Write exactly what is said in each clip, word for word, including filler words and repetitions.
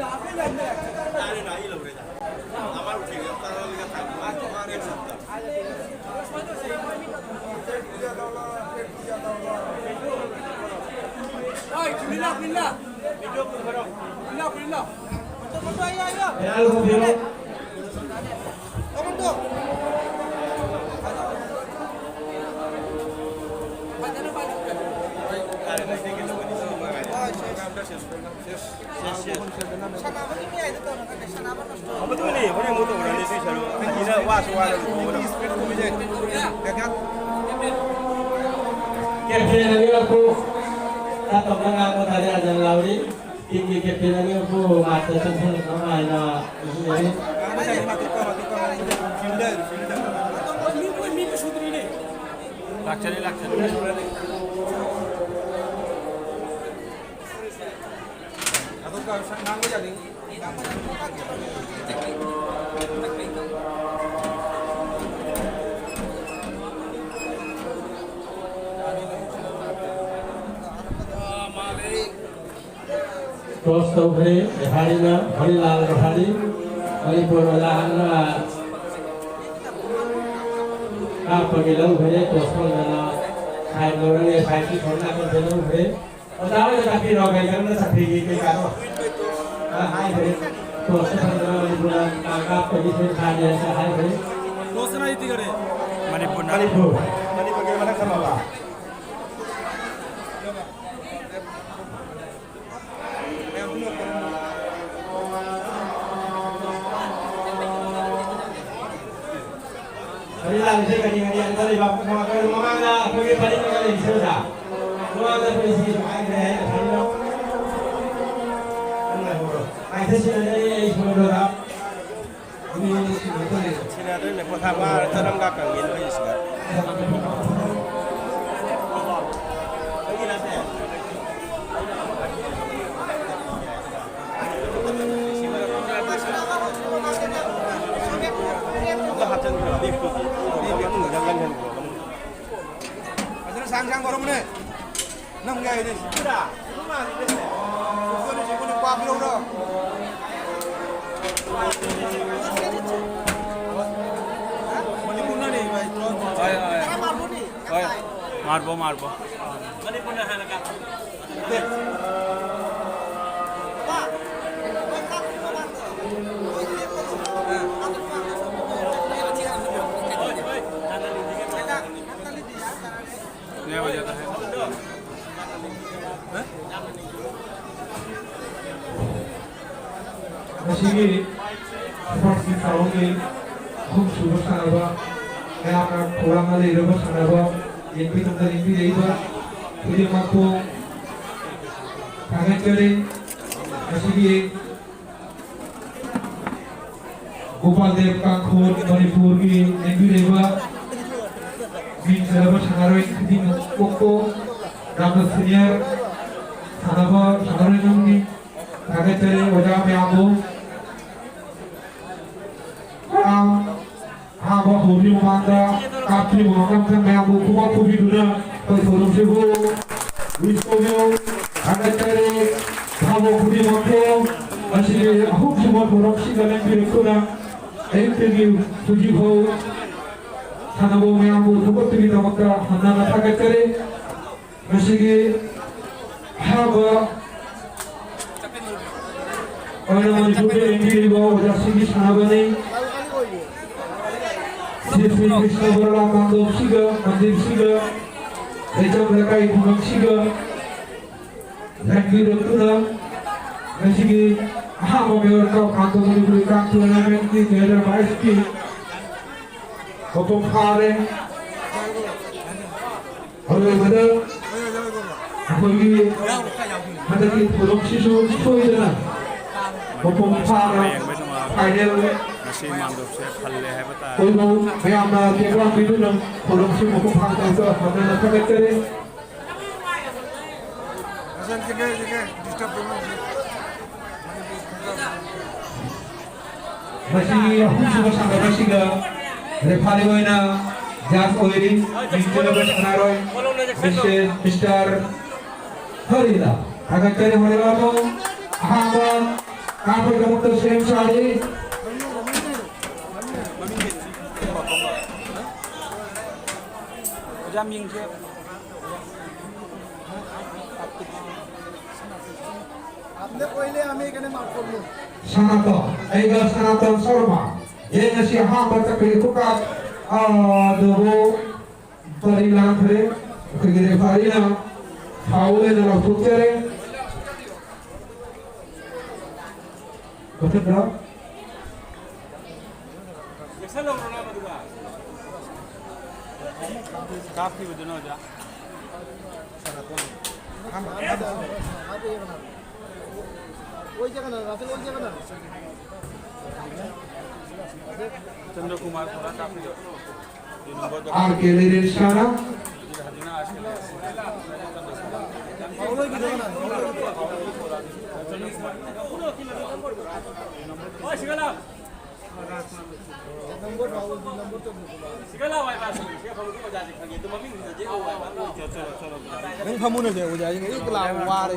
Penalti, Captain ꯑꯅꯤꯃꯛꯄꯨ ꯇꯞ ꯇꯞꯅ ꯉꯥꯡꯕ ꯇꯥꯔꯦ, ꯑꯖꯟ ꯂꯥꯎꯔꯤ꯫ Teamꯒꯤ captain ꯑꯅꯤꯃꯛꯄꯨ ꯃꯥꯔꯛꯇ ꯆꯪꯁꯤꯜꯂꯛꯅꯕ ꯍꯥꯏꯅ ꯅꯤꯡꯁꯤꯡꯖꯔꯤ꯫ ꯂꯥꯛꯆꯔꯤ, ꯂꯥꯛꯆꯔꯤ꯫ Toss ꯇꯧꯈ꯭ꯔꯦ꯫ Refereeꯅ ꯍꯔꯤꯂꯥꯜ ꯔꯣꯍꯥꯔꯤ, ꯃꯅꯤꯄꯨꯔ ꯃꯖꯥ ꯍꯥꯟꯅ ꯀꯥꯞꯄꯒꯤ ꯂꯧꯈ꯭ꯔꯦ꯫ Toss ꯐꯪꯗꯅ side ꯂꯧꯔꯅꯤ꯫ Sideꯀꯤ ꯁꯣꯝ ꯅꯥꯀꯟꯗ ꯂꯧꯈ꯭ꯔꯦ꯫ ꯑꯣꯖꯥ ꯍꯣꯏꯅ ꯇꯥꯛꯄꯤꯔꯣ, ꯀꯩ ꯀꯔꯝꯅ ꯆꯠꯈ꯭ꯔꯤꯒꯦ ꯀꯩꯀꯥꯗꯣ? ꯑ, ꯍꯥꯏꯈ꯭ꯔꯦ꯫ Tossꯇ ꯐꯪꯗꯅ ꯃꯅꯤꯄꯨꯔꯅ ꯀꯥꯞꯄꯒꯤ ꯁꯦꯝ ꯁꯥꯔꯦ ꯍꯥꯏꯅ ꯍꯥꯏꯈ꯭ꯔꯦ꯫ Tossꯇ ꯍꯥꯏꯗꯤ ꯀꯔꯤ? ꯃꯅꯤꯄꯨꯔꯅ꯫ ꯃꯅꯤꯄꯨꯔ꯫ ꯃꯅꯤꯄꯨꯔꯒꯤ ꯃꯊꯪ ꯈꯜꯂꯣꯕ꯫ ꯍꯧꯖꯤꯛ ꯂꯥꯛꯂꯤꯁꯦ ꯀꯔꯤ ꯀꯔꯤ ꯑꯝꯇ ꯂꯩꯕ? ꯃꯃꯥꯡꯗ ꯑꯩꯈꯣꯏꯒꯤ ꯄꯔꯤꯡ ꯑꯃ ꯂꯩꯔꯤꯁꯦ ꯑꯣꯖꯥ꯫ ꯃꯃꯥꯡꯗ ꯑꯩꯈꯣꯏ ꯁꯤ ꯍꯥꯏꯈ꯭ꯔꯦ ꯍꯥꯏꯅ ꯈꯜꯂꯤꯅꯣ? ꯉꯥꯏꯊꯠꯁꯤꯟꯅꯗ꯭ꯔꯦ ꯑꯩ ꯁꯣꯏꯕꯗ꯫ ꯁꯤꯅꯗ꯭ꯔꯦꯅꯦ, ꯄꯣꯊꯥ ꯋꯥꯔ ꯆꯠꯂꯝꯒ ꯀꯪꯉꯦꯅ ꯑꯩꯁꯤꯗ꯫ ꯑꯝꯇ ꯍꯥꯞꯆꯤꯟꯈ꯭ꯔꯣ, ꯕꯦꯛꯇꯨꯗꯤ꯫ ꯃꯅꯨꯡꯗ ꯂꯪꯍꯟꯈ꯭ꯔꯣ, ꯃꯅꯨꯡꯗ꯫ ꯐꯖꯅ ꯁꯥꯡ ꯁꯥꯡ ꯇꯧꯔꯝꯃꯨꯅꯦ꯫ ꯅꯝꯒꯦ ꯍꯥꯏꯗꯤ꯫ ꯍꯣꯏ, ꯍꯣꯏ꯫ ꯍꯣꯏ꯫ ꯃꯥꯔꯕꯣ, ꯃꯥꯔꯕꯣ꯫ ꯉꯁꯤꯒꯤ ꯁ꯭ꯄꯣꯔꯠꯁꯀꯤ ꯊꯧꯔꯝꯒꯤ ꯑꯍꯨꯝꯁꯨꯕ ꯁꯥꯟꯅꯕ, ꯃꯌꯥꯝꯅ ꯈꯧꯔꯥꯡꯅ ꯂꯩꯔꯕ ꯁꯥꯟꯅꯕ, ꯌꯦꯡꯕꯤꯗꯨꯅ ꯌꯦꯡꯕꯤꯔꯛꯏꯕ ꯈꯨꯗꯤꯡꯃꯛꯄꯨ ꯊꯥꯒꯠꯆꯔꯤ꯫ ꯉꯁꯤꯒꯤ ꯒꯣꯄꯥꯜ ꯗꯦꯕ ꯀꯥꯡꯈꯣꯟ ꯃꯅꯤꯄꯨꯔꯒꯤ ꯂꯦꯡꯕꯤꯔꯛꯏꯕ ꯃꯤꯡ ꯆꯜꯂꯕ ꯁꯥꯟꯅꯔꯣꯏ ꯈꯨꯗꯤꯡꯃꯛꯄꯨ ꯌꯥꯝꯅ ꯁꯤꯅꯤꯌꯔ ꯁꯥꯟꯅꯕ ꯁꯥꯟꯅꯔꯣꯏ ꯑꯃꯅꯤ꯫ ꯊꯥꯒꯠꯆꯔꯤ ꯑꯣꯖꯥ ꯃꯌꯥꯝꯕꯨ꯫ ꯃꯌꯥꯝ ꯑꯍꯥꯟꯕ ꯍꯧꯗ꯭ꯔꯤ ꯃꯃꯥꯡꯗ ꯀꯥꯞꯇ꯭ꯔꯤ ꯃꯃꯥꯡꯗ ꯃꯌꯥꯝꯕꯨ ꯈꯨꯕꯥꯛ ꯈꯨꯕꯤꯗꯨꯅ ꯑꯩꯈꯣꯏ ꯊꯧꯔꯝꯁꯤꯕꯨ wish ꯇꯧꯕꯤꯌꯨ꯫ ꯊꯥꯒꯠꯆꯔꯤ꯫ ꯊꯥꯕ ꯈꯨꯗꯤꯡꯃꯛꯄꯨ ꯉꯁꯤꯒꯤ ꯑꯍꯨꯝꯁꯨꯕ ꯊꯧꯔꯝꯁꯤꯗ ꯂꯦꯡꯕꯤꯔꯛꯇꯨꯅ ꯑꯌꯨꯛꯇꯒꯤ ꯍꯧꯖꯤꯛ ꯐꯥꯎ ꯁꯥꯟꯅꯕ ꯃꯌꯥꯝꯕꯨ ꯊꯧꯒꯠꯄꯒꯤꯗꯃꯛꯇ ꯍꯟꯅ ꯍꯟꯅ ꯊꯥꯒꯠꯆꯔꯤ꯫ ꯃꯁꯤꯒꯤ ꯑꯍꯥꯟꯕ ꯑꯣꯏꯅ ꯃꯅꯤꯄꯨꯔꯗ ꯂꯦꯡꯕꯤꯔꯤꯕ ꯑꯣꯖꯥꯁꯤꯡꯒꯤ ꯁꯥꯟꯅꯕꯅꯤ꯫ ꯁꯤ ꯁ꯭ꯔꯤ ꯀ꯭ꯔꯤꯁꯅ ꯕꯔꯂꯥ ꯄꯥꯟꯗꯣꯞꯁꯤꯒ, ꯃꯟꯗꯤꯔꯁꯤꯒ, ꯂꯩꯆꯝ ꯂꯩꯀꯥꯏ ꯈꯨꯡꯒꯪꯁꯤꯒ ꯂꯦꯡꯕꯤꯔꯛꯇꯨꯅ ꯉꯁꯤꯒꯤ ꯑꯍꯥꯟꯕ ꯃꯦꯌꯔ ꯀꯞ ꯄꯥꯟꯗꯣꯞ ꯃꯅꯤꯄꯨꯔꯤ ꯀꯥꯡ ꯇꯣꯔꯅꯥꯃꯦꯟꯠꯀꯤ ꯃꯦꯌꯔ ꯚꯥꯏꯁꯀꯤ ꯃꯄꯨꯡ ꯐꯥꯔꯦ꯫ ꯑꯔꯣꯏꯕꯗ ꯑꯩꯈꯣꯏꯒꯤ ꯍꯟꯗꯛꯀꯤ ꯊꯧꯔꯝꯁꯤꯁꯨ ꯁꯣꯏꯗꯅ ꯃꯄꯨꯡ ꯐꯥꯅ ꯐꯥꯏꯅꯦꯜ ꯉꯁꯤ ꯃꯥꯟꯗꯣꯞꯁꯦ ꯊꯜꯂꯦ ꯍꯥꯏꯕ ꯇꯥꯔꯦ꯫ ꯑꯣꯏꯅ ꯃꯌꯥꯝꯅ ꯇꯦꯡꯕꯥꯡ ꯄꯤꯗꯨꯅ ꯊꯧꯔꯝꯁꯤ ꯃꯄꯨꯡ ꯐꯥꯅ ꯇꯧꯕꯗ ꯍꯟꯅ ꯊꯥꯒꯠꯆꯔꯤ꯫ ꯉꯁꯤꯒꯤ ꯑꯍꯨꯝꯁꯨꯕ ꯁꯥꯟꯅꯕꯁꯤꯗ ꯔꯦꯐꯥꯔꯤ ꯑꯣꯏꯅ ꯖꯖ ꯑꯣꯏꯔꯤ ꯃꯤꯡ ꯆꯜꯂꯕ ꯁꯥꯟꯅꯔꯣꯏ ꯃꯤꯁꯇꯔ, ꯃꯤꯁꯇꯔ ꯍꯔꯤꯂꯥꯜ꯫ ꯊꯥꯒꯠꯆꯔꯤ ꯍꯔꯤꯂꯥꯜꯕꯨ꯫ ꯑꯍꯥꯟꯕ ꯀꯥꯞꯄꯒꯤꯗꯃꯛꯇ ꯁꯦꯝ ꯁꯥꯔꯤ꯫ ꯑꯣꯖꯥ ꯃꯤꯡꯁꯦ? ꯁꯅꯥꯇꯣꯟ, ꯑꯩꯒ ꯁꯅꯥꯇꯣꯟ ꯁꯔꯃ꯫ ꯌꯦꯡ ꯑꯁꯤ ꯑꯍꯥꯟꯕ ꯆꯠꯄꯒꯤ ꯈꯨꯀꯥꯞ ꯑꯗꯨꯕꯨ ꯄꯔꯤ ꯂꯥꯡꯈ꯭ꯔꯦ꯫ ꯑꯩꯈꯣꯏꯒꯤ ꯔꯦꯐꯥꯔꯤꯅ ꯐꯥꯎꯜ ꯑꯣꯏꯅ ꯂꯥꯎꯊꯣꯛꯆꯔꯦ꯫ ꯀꯛꯊꯠꯄ꯭ꯔꯥ? ꯌꯦꯛꯁꯜꯍꯧꯔꯣ ꯅꯪ ꯑꯗꯨꯒ꯫ ꯀꯥꯞꯈꯤꯕꯗꯨꯅ ꯑꯣꯖꯥ꯫ ꯆꯟꯗ꯭ꯔꯀꯨꯃꯥꯔ ꯈꯣꯔꯥ ꯀꯥꯞꯄꯤꯌꯣ꯫ ꯑꯥꯔ ꯀꯦ ꯂꯩꯔꯦꯟ ꯁꯥꯅ꯫ ꯅꯪ ꯐꯝꯃꯨꯅꯁꯦ ꯑꯣꯖꯥꯁꯤꯡ ꯑꯩ ꯀ꯭ꯂꯥꯁ ꯋꯥꯔꯦ꯫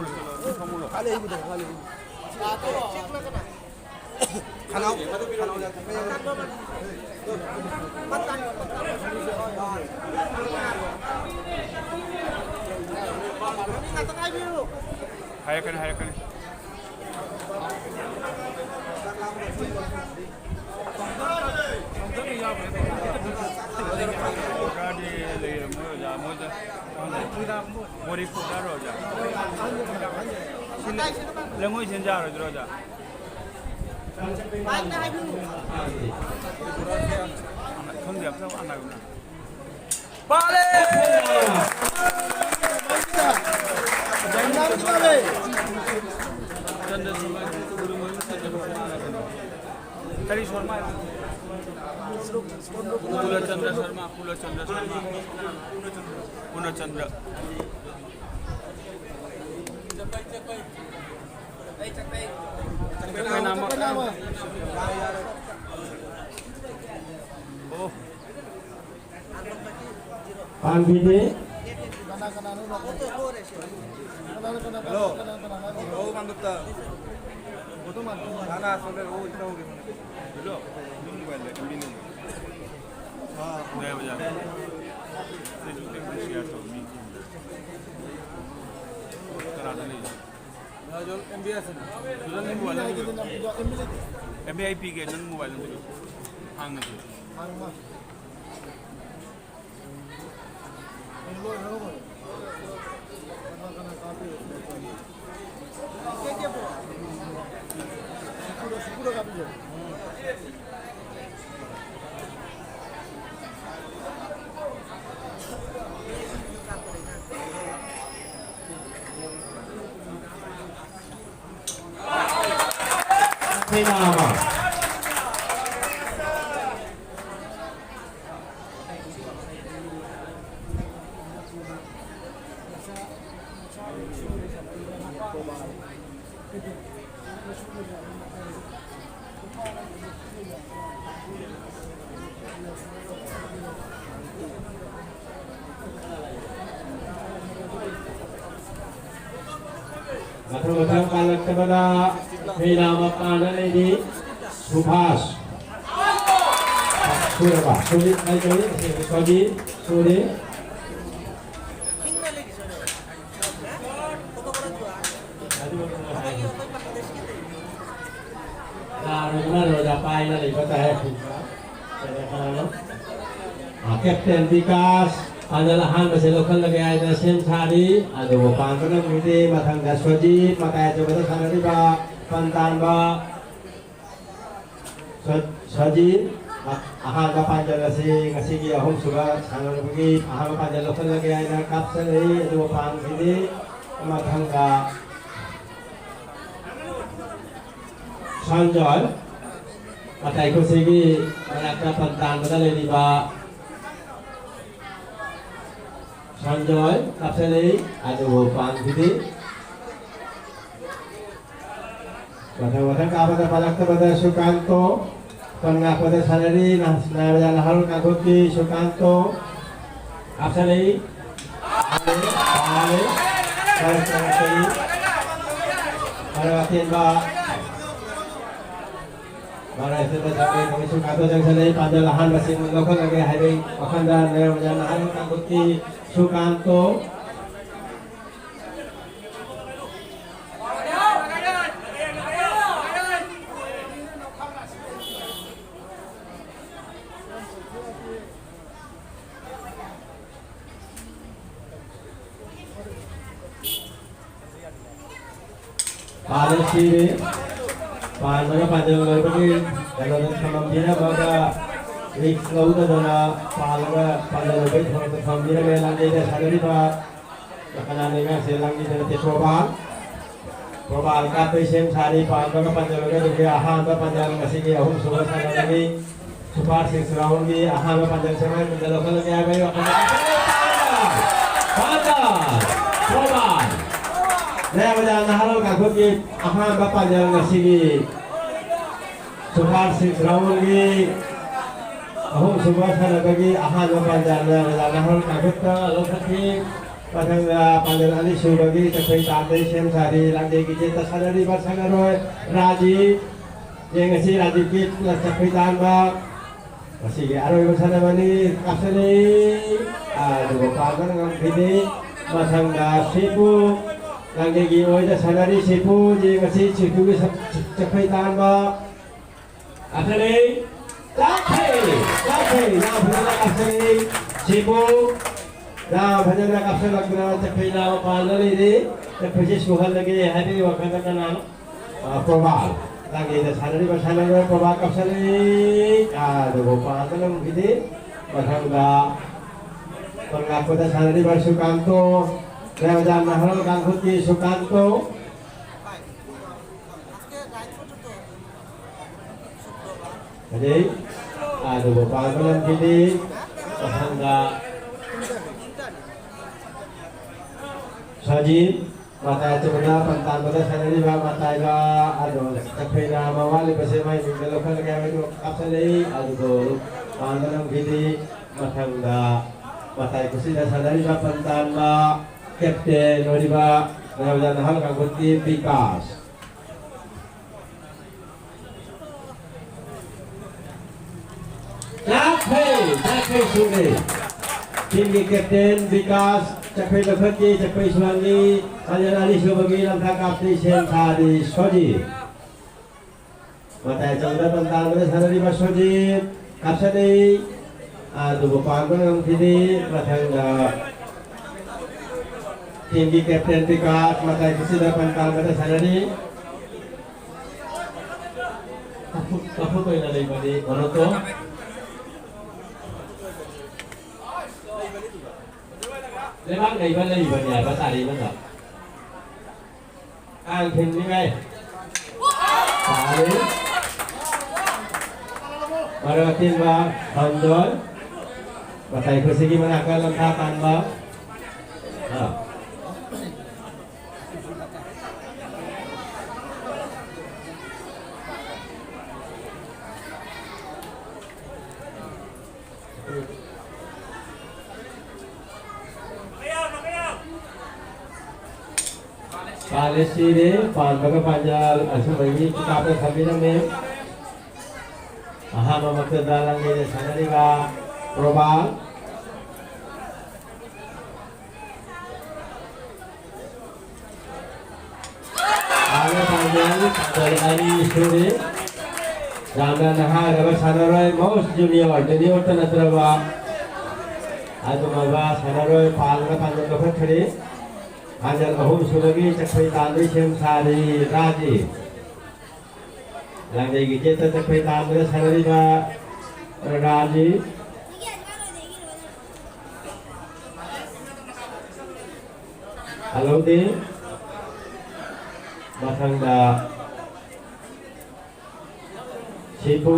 ꯈꯜꯂꯦ ꯑꯩꯕꯨꯗ ꯈꯜꯂꯦ꯫ ꯈꯅꯥꯎ꯫ ꯍꯥꯏꯔꯛꯀꯅꯤ, ꯍꯥꯏꯔꯛꯀꯅꯤ꯫ ꯑꯣꯖꯥꯗꯤ ꯂꯩꯔꯝꯃꯣꯏ, ꯑꯣꯖꯥ꯫ ꯃꯣꯏꯗ ꯃꯣꯔꯤ ꯐꯨꯗꯔꯣ, ꯑꯣꯖꯥ? ꯂꯩꯉꯣꯏ ꯁꯤꯟꯖꯥꯔꯣꯏꯗ꯭ꯔꯣ, ꯑꯣꯖꯥ? ꯈꯪꯗꯦ, ꯑꯝꯇ ꯍꯪꯉꯛꯎꯅ꯫ ꯀꯔꯤ ꯁꯣꯔꯃ ꯍꯥꯏꯕ? ꯀꯨꯂꯆꯟꯗ꯭ꯔ ꯁꯔꯃ, ꯀꯨꯂꯆꯟꯗ꯭ꯔ ꯁꯔꯃ, ꯀꯨꯂꯆꯟꯗ꯭ꯔ꯫ ꯄꯥꯟꯕꯤꯗꯦ꯫ ꯍꯜꯂꯣ꯫ ꯑꯧ, ꯃꯥꯟꯗꯨꯞꯇ꯫ ꯍꯥꯟꯅ ꯑꯁꯣꯝꯗ ꯑꯣ, ꯏꯇꯧꯒꯤ꯫ ꯍꯜꯂꯣ꯫ ꯅꯪ ꯃꯣꯕꯥꯏꯜꯗ ꯑꯦꯝ ꯕꯤ ꯂꯩꯕ꯭ꯔꯣ? ꯑꯥ꯫ ꯌꯥꯏ, ꯌꯥꯏ꯫ ꯐꯦꯁꯕꯨꯛꯇ ꯑꯝꯇ ꯁꯤꯌꯥꯔ ꯇꯧ, ꯃꯤ ꯌꯦꯡꯗ꯭ꯔꯦ꯫ ꯀꯅꯥꯗ ꯂꯩ? ꯑꯦꯝ ꯕꯤ ꯑꯥꯏ ꯁꯤꯅꯤ꯫ ꯅꯪ ꯃꯣꯕꯥꯏꯜ ꯅꯝꯕꯔ? ꯑꯦꯝ ꯕꯤ ꯑꯥꯏ ꯄꯤꯒꯦ, ꯅꯪ ꯃꯣꯕꯥꯏꯜ ꯅꯝꯕꯔ ꯍꯥꯡꯉꯁꯤ꯫ ꯃꯊꯪ ꯃꯊꯪ ꯄꯥꯜꯂꯛꯇꯕꯗ ꯃꯤꯅ ꯑꯃ ꯄꯥꯟꯅ ꯂꯩꯔꯤ꯫ ꯁꯨꯚꯥꯁ꯫ ꯁꯨꯔꯕ? ꯁꯨꯔꯤ ꯍꯥꯏꯗꯣꯏ꯫ ꯁꯣꯔꯤ꯫ ꯁꯨꯔꯤ꯫ ꯂꯥꯔꯣꯏ, ꯃꯥ ꯔꯣꯖꯥ ꯄꯥꯏꯅ ꯂꯩꯕ ꯇꯥꯏ꯫ ꯀꯅꯥ ꯀꯅꯥꯅꯣ? ꯑꯥ, ꯀꯦꯞꯇꯦꯟ ꯕꯤꯀꯥꯁ, ꯄꯥꯟꯖꯜ ꯑꯍꯥꯟꯕꯁꯦ ꯂꯧꯈꯠꯂꯒꯦ ꯍꯥꯏꯗꯅ ꯁꯦꯝ ꯁꯥꯔꯤ꯫ ꯑꯗꯨꯕꯨ ꯄꯥꯟꯕ ꯉꯝꯈꯤꯗꯦ꯫ ꯃꯊꯪꯗ ꯁꯣꯖꯤꯠ, ꯃꯇꯥꯏ ꯑꯆꯧꯕꯗ ꯁꯥꯟꯅꯔꯤꯕ ꯄꯟ ꯇꯥꯟꯕ ꯁꯣ-, ꯁꯣꯖꯤꯠ, ꯑ-, ꯑꯍꯥꯟꯕ ꯄꯥꯟꯖꯜ ꯑꯁꯤ ꯉꯁꯤꯒꯤ ꯑꯍꯨꯝꯁꯨꯕ ꯁꯥꯟꯅꯔꯕꯒꯤ ꯑꯍꯥꯟꯕ ꯄꯥꯟꯖꯜ ꯂꯧꯈꯠꯂꯒꯦ ꯍꯥꯏꯅ ꯀꯥꯞꯆꯔꯛꯏ꯫ ꯑꯗꯨꯕꯨ ꯄꯥꯟꯈꯤꯗꯦ꯫ ꯃꯊꯪꯗ ꯁꯟꯖꯣꯏ, ꯃꯇꯥꯏ ꯈꯨꯠꯁꯤꯒꯤ ꯃꯅꯥꯛꯇ ꯄꯟ ꯇꯥꯟꯕꯗ ꯂꯩꯔꯤꯕ ꯁꯟꯖꯣꯏ ꯀꯥꯞꯁꯤꯜꯂꯤ, ꯑꯗꯨꯕꯨ ꯄꯥꯟꯈꯤꯗꯦ꯫ ꯃꯊꯪ ꯃꯊꯪ ꯀꯥꯞꯄꯗ ꯄꯥꯜꯂꯛꯇꯕꯗ ꯁꯨꯀꯥꯟꯇꯣ, ꯄꯟ ꯉꯥꯛꯄꯗ ꯁꯥꯟꯅꯔꯤ ꯅꯥ-, ꯅꯥꯌꯥꯕꯖꯥ ꯅꯍꯥꯔꯣꯜ ꯀꯥꯡꯂꯨꯞꯀꯤ ꯁꯨꯀꯥꯟꯇꯣ ꯀꯥꯞꯁꯤꯜꯂꯤ꯫ ꯄꯥꯜꯂꯤ꯫ ꯈꯔ ꯆꯪꯉꯛꯀꯅꯤ꯫ ꯈꯔ ꯑꯇꯦꯟꯕ꯫ ꯃꯔꯛꯁꯤꯗ ꯆꯪꯉꯛꯏ꯫ ꯃꯣꯏꯁꯨ ꯀꯥꯡꯊꯣꯟ ꯆꯪꯁꯤꯜꯂꯛꯏ꯫ ꯄꯥꯟꯖꯜ ꯑꯍꯥꯟꯕ ꯁꯤꯡ ꯂꯧꯈꯠꯂꯒꯦ ꯍꯥꯏꯕꯒꯤ ꯋꯥꯈꯜꯗ ꯅꯌꯥꯝꯕ ꯅꯍꯥꯔꯣꯜ ꯀꯥꯡꯂꯨꯞꯀꯤ ꯁꯨꯀꯥꯟꯇꯣ꯫ ꯄꯥꯜꯂꯦ, ꯁꯤꯔꯦ꯫ ꯄꯥꯟꯕꯒ ꯄꯥꯟꯖꯜ ꯂꯣꯏꯕꯒꯤ ꯀꯩꯅꯣꯗ ꯊꯝꯐꯝ ꯄꯤꯔꯝꯃꯒ, ꯔꯤꯛꯁ ꯂꯧꯗꯗꯅ ꯄꯥꯜꯂꯒ ꯄꯥꯟꯖꯜ ꯂꯣꯏꯕꯒꯤ ꯊꯕꯛꯇ ꯊꯝꯕꯤꯔꯝꯃꯦ꯫ ꯂꯥꯡꯖꯩꯗ ꯁꯥꯟꯅꯔꯤꯕ ꯀꯅꯥꯅ ꯑꯉꯥꯡꯁꯦ ꯂꯥꯡꯕꯤꯗꯅ ꯇꯦꯀ꯭ꯔꯣꯕꯥꯜ꯫ ꯄ꯭ꯔꯣꯕꯥꯜ ꯀꯥꯞꯄꯩ ꯁꯦꯝ ꯁꯥꯔꯤ꯫ ꯄꯥꯟꯕꯒ ꯄꯥꯟꯖꯜꯂꯒ ꯑꯗꯨꯒꯤ ꯑꯍꯥꯟꯕ ꯄꯥꯟꯖꯜ ꯉꯁꯤꯒꯤ ꯑꯍꯨꯝꯁꯨꯕ ꯁꯥꯟꯅꯕꯒꯤ ꯁꯨꯄꯔ ꯁꯤꯛꯁ ꯔꯥꯎꯟꯒꯤ ꯑꯍꯥꯟꯕ ꯄꯥꯟꯖꯜ ꯁꯦꯝꯍꯥꯏꯕꯗ ꯂꯧꯈꯠꯂꯒꯦ ꯍꯥꯏꯕꯒꯤ ꯋꯥꯈꯜꯗ ꯄꯥꯟꯖꯜ! ꯄ꯭ꯔꯣꯕꯥꯜ! ꯅꯌꯥꯝꯕꯗ ꯅꯍꯥꯔꯣꯜ ꯀꯥꯡꯂꯨꯞꯀꯤ ꯑꯍꯥꯟꯕ ꯄꯥꯟꯖꯜ ꯉꯁꯤꯒꯤ ꯁꯨꯄꯔ ꯁꯤꯛꯁ ꯔꯥꯎꯟꯒꯤ ꯑꯍꯨꯝꯁꯨꯕ ꯁꯥꯟꯅꯕꯒꯤ ꯑꯍꯥꯟꯕ ꯄꯥꯟꯖꯜ ꯅꯌꯥꯝꯕꯗ ꯅꯍꯥꯔꯣꯜ ꯀꯥꯡꯂꯨꯞꯇ ꯂꯧꯈꯠꯈꯤ꯫ ꯃꯊꯪꯗ ꯄꯥꯡꯒꯜ ꯑꯅꯤꯁꯨꯕꯒꯤ ꯆꯈꯣꯏ ꯇꯥꯕꯗꯒꯤ ꯁꯦꯝ ꯁꯥꯔꯤ ꯂꯥꯡꯖꯩꯒꯤ ꯆꯦꯠꯇ ꯁꯥꯟꯅꯔꯤꯕ ꯁꯥꯟꯅꯔꯣꯏ ꯔꯥꯖꯤꯞ꯫ ꯌꯦꯡꯉꯁꯤ ꯔꯥꯖꯤꯞꯀꯤ ꯆꯈꯣꯏ ꯇꯥꯟꯕ꯫ ꯃꯁꯤꯒꯤ ꯑꯔꯣꯏꯕ ꯁꯥꯟꯅꯕꯅꯤ꯫ ꯀꯥꯞꯁꯤꯜꯂꯤ꯫ ꯑꯗꯨꯕꯨ ꯄꯥꯟꯕꯅ ꯉꯝꯈꯤꯗꯦ꯫ ꯃꯊꯪꯗ ꯁꯤꯄꯨ꯫ ꯂꯥꯡꯖꯩꯒꯤ ꯑꯣꯏꯗ ꯁꯥꯟꯅꯔꯤ ꯁꯤꯄꯨ꯫ ꯌꯦꯡꯉꯁꯤ ꯁꯤꯄꯨꯒꯤ ꯆꯈꯣꯏ ꯇꯥꯟꯕ꯫ ꯀꯥꯞꯁꯤꯜꯂꯤ꯫ ꯀꯥꯞꯈꯩ! ꯀꯥꯞꯈꯩ! ꯌꯥꯝ ꯐꯖꯅ ꯀꯥꯞꯁꯤꯜꯂꯤ꯫ ꯁꯤꯕꯨ ꯌꯥꯝ ꯐꯖꯅ ꯀꯥꯞꯁꯤꯜꯂꯛꯇꯅ ꯆꯈꯩ ꯂꯥꯕ ꯄꯥꯟꯗ ꯂꯩꯔꯤ꯫ ꯆꯈꯩꯁꯦ ꯁꯨꯍꯜꯂꯒꯦ ꯍꯥꯏꯕꯒꯤ ꯋꯥꯈꯜꯗ ꯀꯅꯥꯅꯣ? ꯑ, ꯄ꯭ꯔꯣꯕꯥꯜ꯫ ꯂꯥꯡꯒꯩꯗ ꯁꯥꯟꯅꯔꯤꯕ ꯁꯥꯟꯅꯔꯣꯏ ꯄ꯭ꯔꯣꯕꯥꯜ ꯀꯥꯞꯁꯤꯜꯂꯤ꯫ ꯑꯗꯨꯕꯨ ꯄꯥꯟꯕ ꯉꯝꯈꯤꯗꯦ꯫ ꯃꯊꯪꯗ ꯃꯉꯥꯛꯄꯗ ꯁꯥꯟꯅꯔꯤꯕ ꯁꯨꯀꯥꯟꯇꯣ꯫ ꯃꯌꯥꯝ ꯅꯍꯥꯔꯣꯜ ꯀꯥꯡꯂꯨꯞꯀꯤ ꯁꯨꯀꯥꯟꯇꯣ꯫ ꯑꯗꯩ ꯑꯗꯨꯕꯨ ꯄꯥꯟꯕ ꯂꯝꯕꯤꯗꯤ ꯃꯊꯪꯗ ꯁꯖꯤꯟ ꯃꯇꯥꯏ ꯑꯆꯧꯕꯗ ꯄꯟ ꯇꯥꯟꯕꯗ ꯁꯥꯟꯅꯔꯤꯕ ꯃꯇꯥꯏꯗ ꯑꯗꯣ ꯆꯠꯈ꯭ꯔꯦꯅ ꯑꯃ ꯋꯥꯠꯂꯤꯕꯁꯦ ꯃꯥꯏ ꯃꯤꯡꯗ ꯂꯧꯈꯠꯂꯒꯦ ꯍꯥꯏꯕꯗꯨ ꯀꯥꯞꯁꯤꯜꯂꯛꯏ꯫ ꯑꯗꯨꯕꯨ ꯄꯥꯟꯕ ꯂꯝꯕꯤꯗꯤ ꯃꯊꯪꯗ ꯃꯇꯥꯏ ꯀꯨꯁꯤꯗ ꯁꯥꯟꯅꯔꯤꯕ ꯄꯟ ꯇꯥꯟꯕ ꯀꯦꯞꯇꯦꯟ ꯑꯣꯏꯔꯤꯕ ꯅꯥꯌꯥꯕꯖꯥ ꯅꯍꯥꯔꯣꯜ ꯀꯥꯡꯄꯣꯛꯄꯤ ꯕꯤꯀꯥꯁ꯫ ꯆꯥꯛꯐꯩ, ꯆꯥꯛꯐꯩ ꯁꯨꯔꯦ꯫ ꯇꯤꯝꯒꯤ ꯀꯦꯞꯇꯦꯟ ꯕꯤꯀꯥꯁ ꯆꯥꯛꯐꯩ ꯂꯧꯈꯠꯈꯤ, ꯆꯥꯛꯐꯩ ꯁꯨꯍꯟꯈꯤ, ꯁꯥꯖꯟ ꯑꯅꯤꯁꯨꯕꯒꯤ ꯂꯝꯊꯥ ꯀꯥꯞꯇꯤ ꯁꯦꯝ ꯁꯥꯔꯤ ꯁꯣꯖꯤ꯫ ꯃꯇꯥꯏ ꯆꯪꯗ ꯄꯟ ꯇꯥꯟꯕꯗ ꯁꯥꯟꯅꯔꯤꯕ ꯁꯣꯖꯤ ꯀꯥꯞꯁꯤꯜꯂꯤ꯫ ꯑꯗꯨꯕꯨ ꯄꯥꯟꯕ ꯉꯝꯈꯤꯗꯦ꯫ ꯃꯊꯪꯗ ꯇꯤꯝꯒꯤ ꯀꯦꯞꯇꯦꯟ ꯕꯤꯀꯥꯁ ꯃꯇꯥꯏ ꯀꯨꯁꯤꯗ ꯄꯟ ꯇꯥꯟꯕꯗ ꯁꯥꯟꯅꯔꯤ꯫ ꯀꯐꯨꯠ ꯀꯐꯨꯠ ꯑꯣꯏꯅ ꯂꯩꯕꯅꯤ ꯃꯔꯨꯞꯇꯣ꯫ ꯂꯩꯕꯥꯛ ꯂꯩꯕ ꯂꯩꯕꯅꯤ ꯍꯥꯏꯕ ꯇꯥꯔꯦ ꯅꯠꯇ꯭ꯔꯥ? ꯀꯥꯡ ꯊꯤꯟꯅꯤꯡꯉꯥꯏ꯫ ꯇꯥꯔꯦ꯫ ꯃꯔꯛ ꯑꯇꯦꯟꯕ ꯊꯝꯗꯣꯏ꯫ ꯃꯇꯥꯏ ꯈꯨꯠꯁꯤꯒꯤ ꯃꯅꯥꯛꯇ ꯂꯝꯊꯥ ꯄꯥꯟꯕ꯫ ꯑꯥ꯫ ꯄꯥꯜꯂꯦ ꯁꯤꯔꯦ, ꯄꯥꯟꯕꯒ ꯄꯥꯟꯖꯜ ꯑꯁꯨꯝꯕꯒꯤ ꯀꯤꯇꯥꯞꯇ ꯊꯝꯕꯤꯔꯝꯃꯦ꯫ ꯑꯍꯥꯟꯕꯃꯛꯇꯗ ꯂꯥꯡꯂꯩꯗ ꯁꯥꯟꯅꯔꯤꯕ ꯄ꯭ꯔꯣꯕꯥꯜ꯫ ꯄꯥꯜꯂꯦ ꯄꯥꯟꯖꯜ, ꯄꯥꯟꯖꯜ ꯑꯅꯤ ꯁꯨꯔꯦ꯫ ꯌꯥꯝꯅ ꯅꯍꯥ ꯑꯣꯏꯔꯕ ꯁꯥꯟꯅꯔꯣꯏ, most junior, junior ꯇ ꯅꯠꯇ꯭ꯔꯕ ꯑꯗꯨꯒꯨꯝꯂꯕ ꯁꯥꯟꯅꯔꯣꯏ ꯄꯥꯜꯂꯒ ꯄꯥꯟꯖꯜ ꯂꯧꯈꯠꯈ꯭ꯔꯦ꯫ ꯄꯥꯟꯖꯜ ꯑꯍꯨꯝ ꯁꯨꯕꯒꯤ ꯆꯥꯛꯐꯩ ꯇꯥꯟꯕꯒꯤ ꯁꯦꯝ ꯁꯥꯔꯤ ꯔꯥꯖꯤ꯫ ꯂꯥꯡꯖꯩꯒꯤ ꯒꯦꯠꯇ ꯆꯥꯛꯐꯩ ꯇꯥꯟꯕꯗ ꯁꯥꯟꯅꯔꯤꯕ ꯔꯥꯖꯤ꯫ ꯍꯜꯍꯧꯗꯦ꯫ ꯃꯊꯪꯗ ꯁꯤꯄꯨ꯫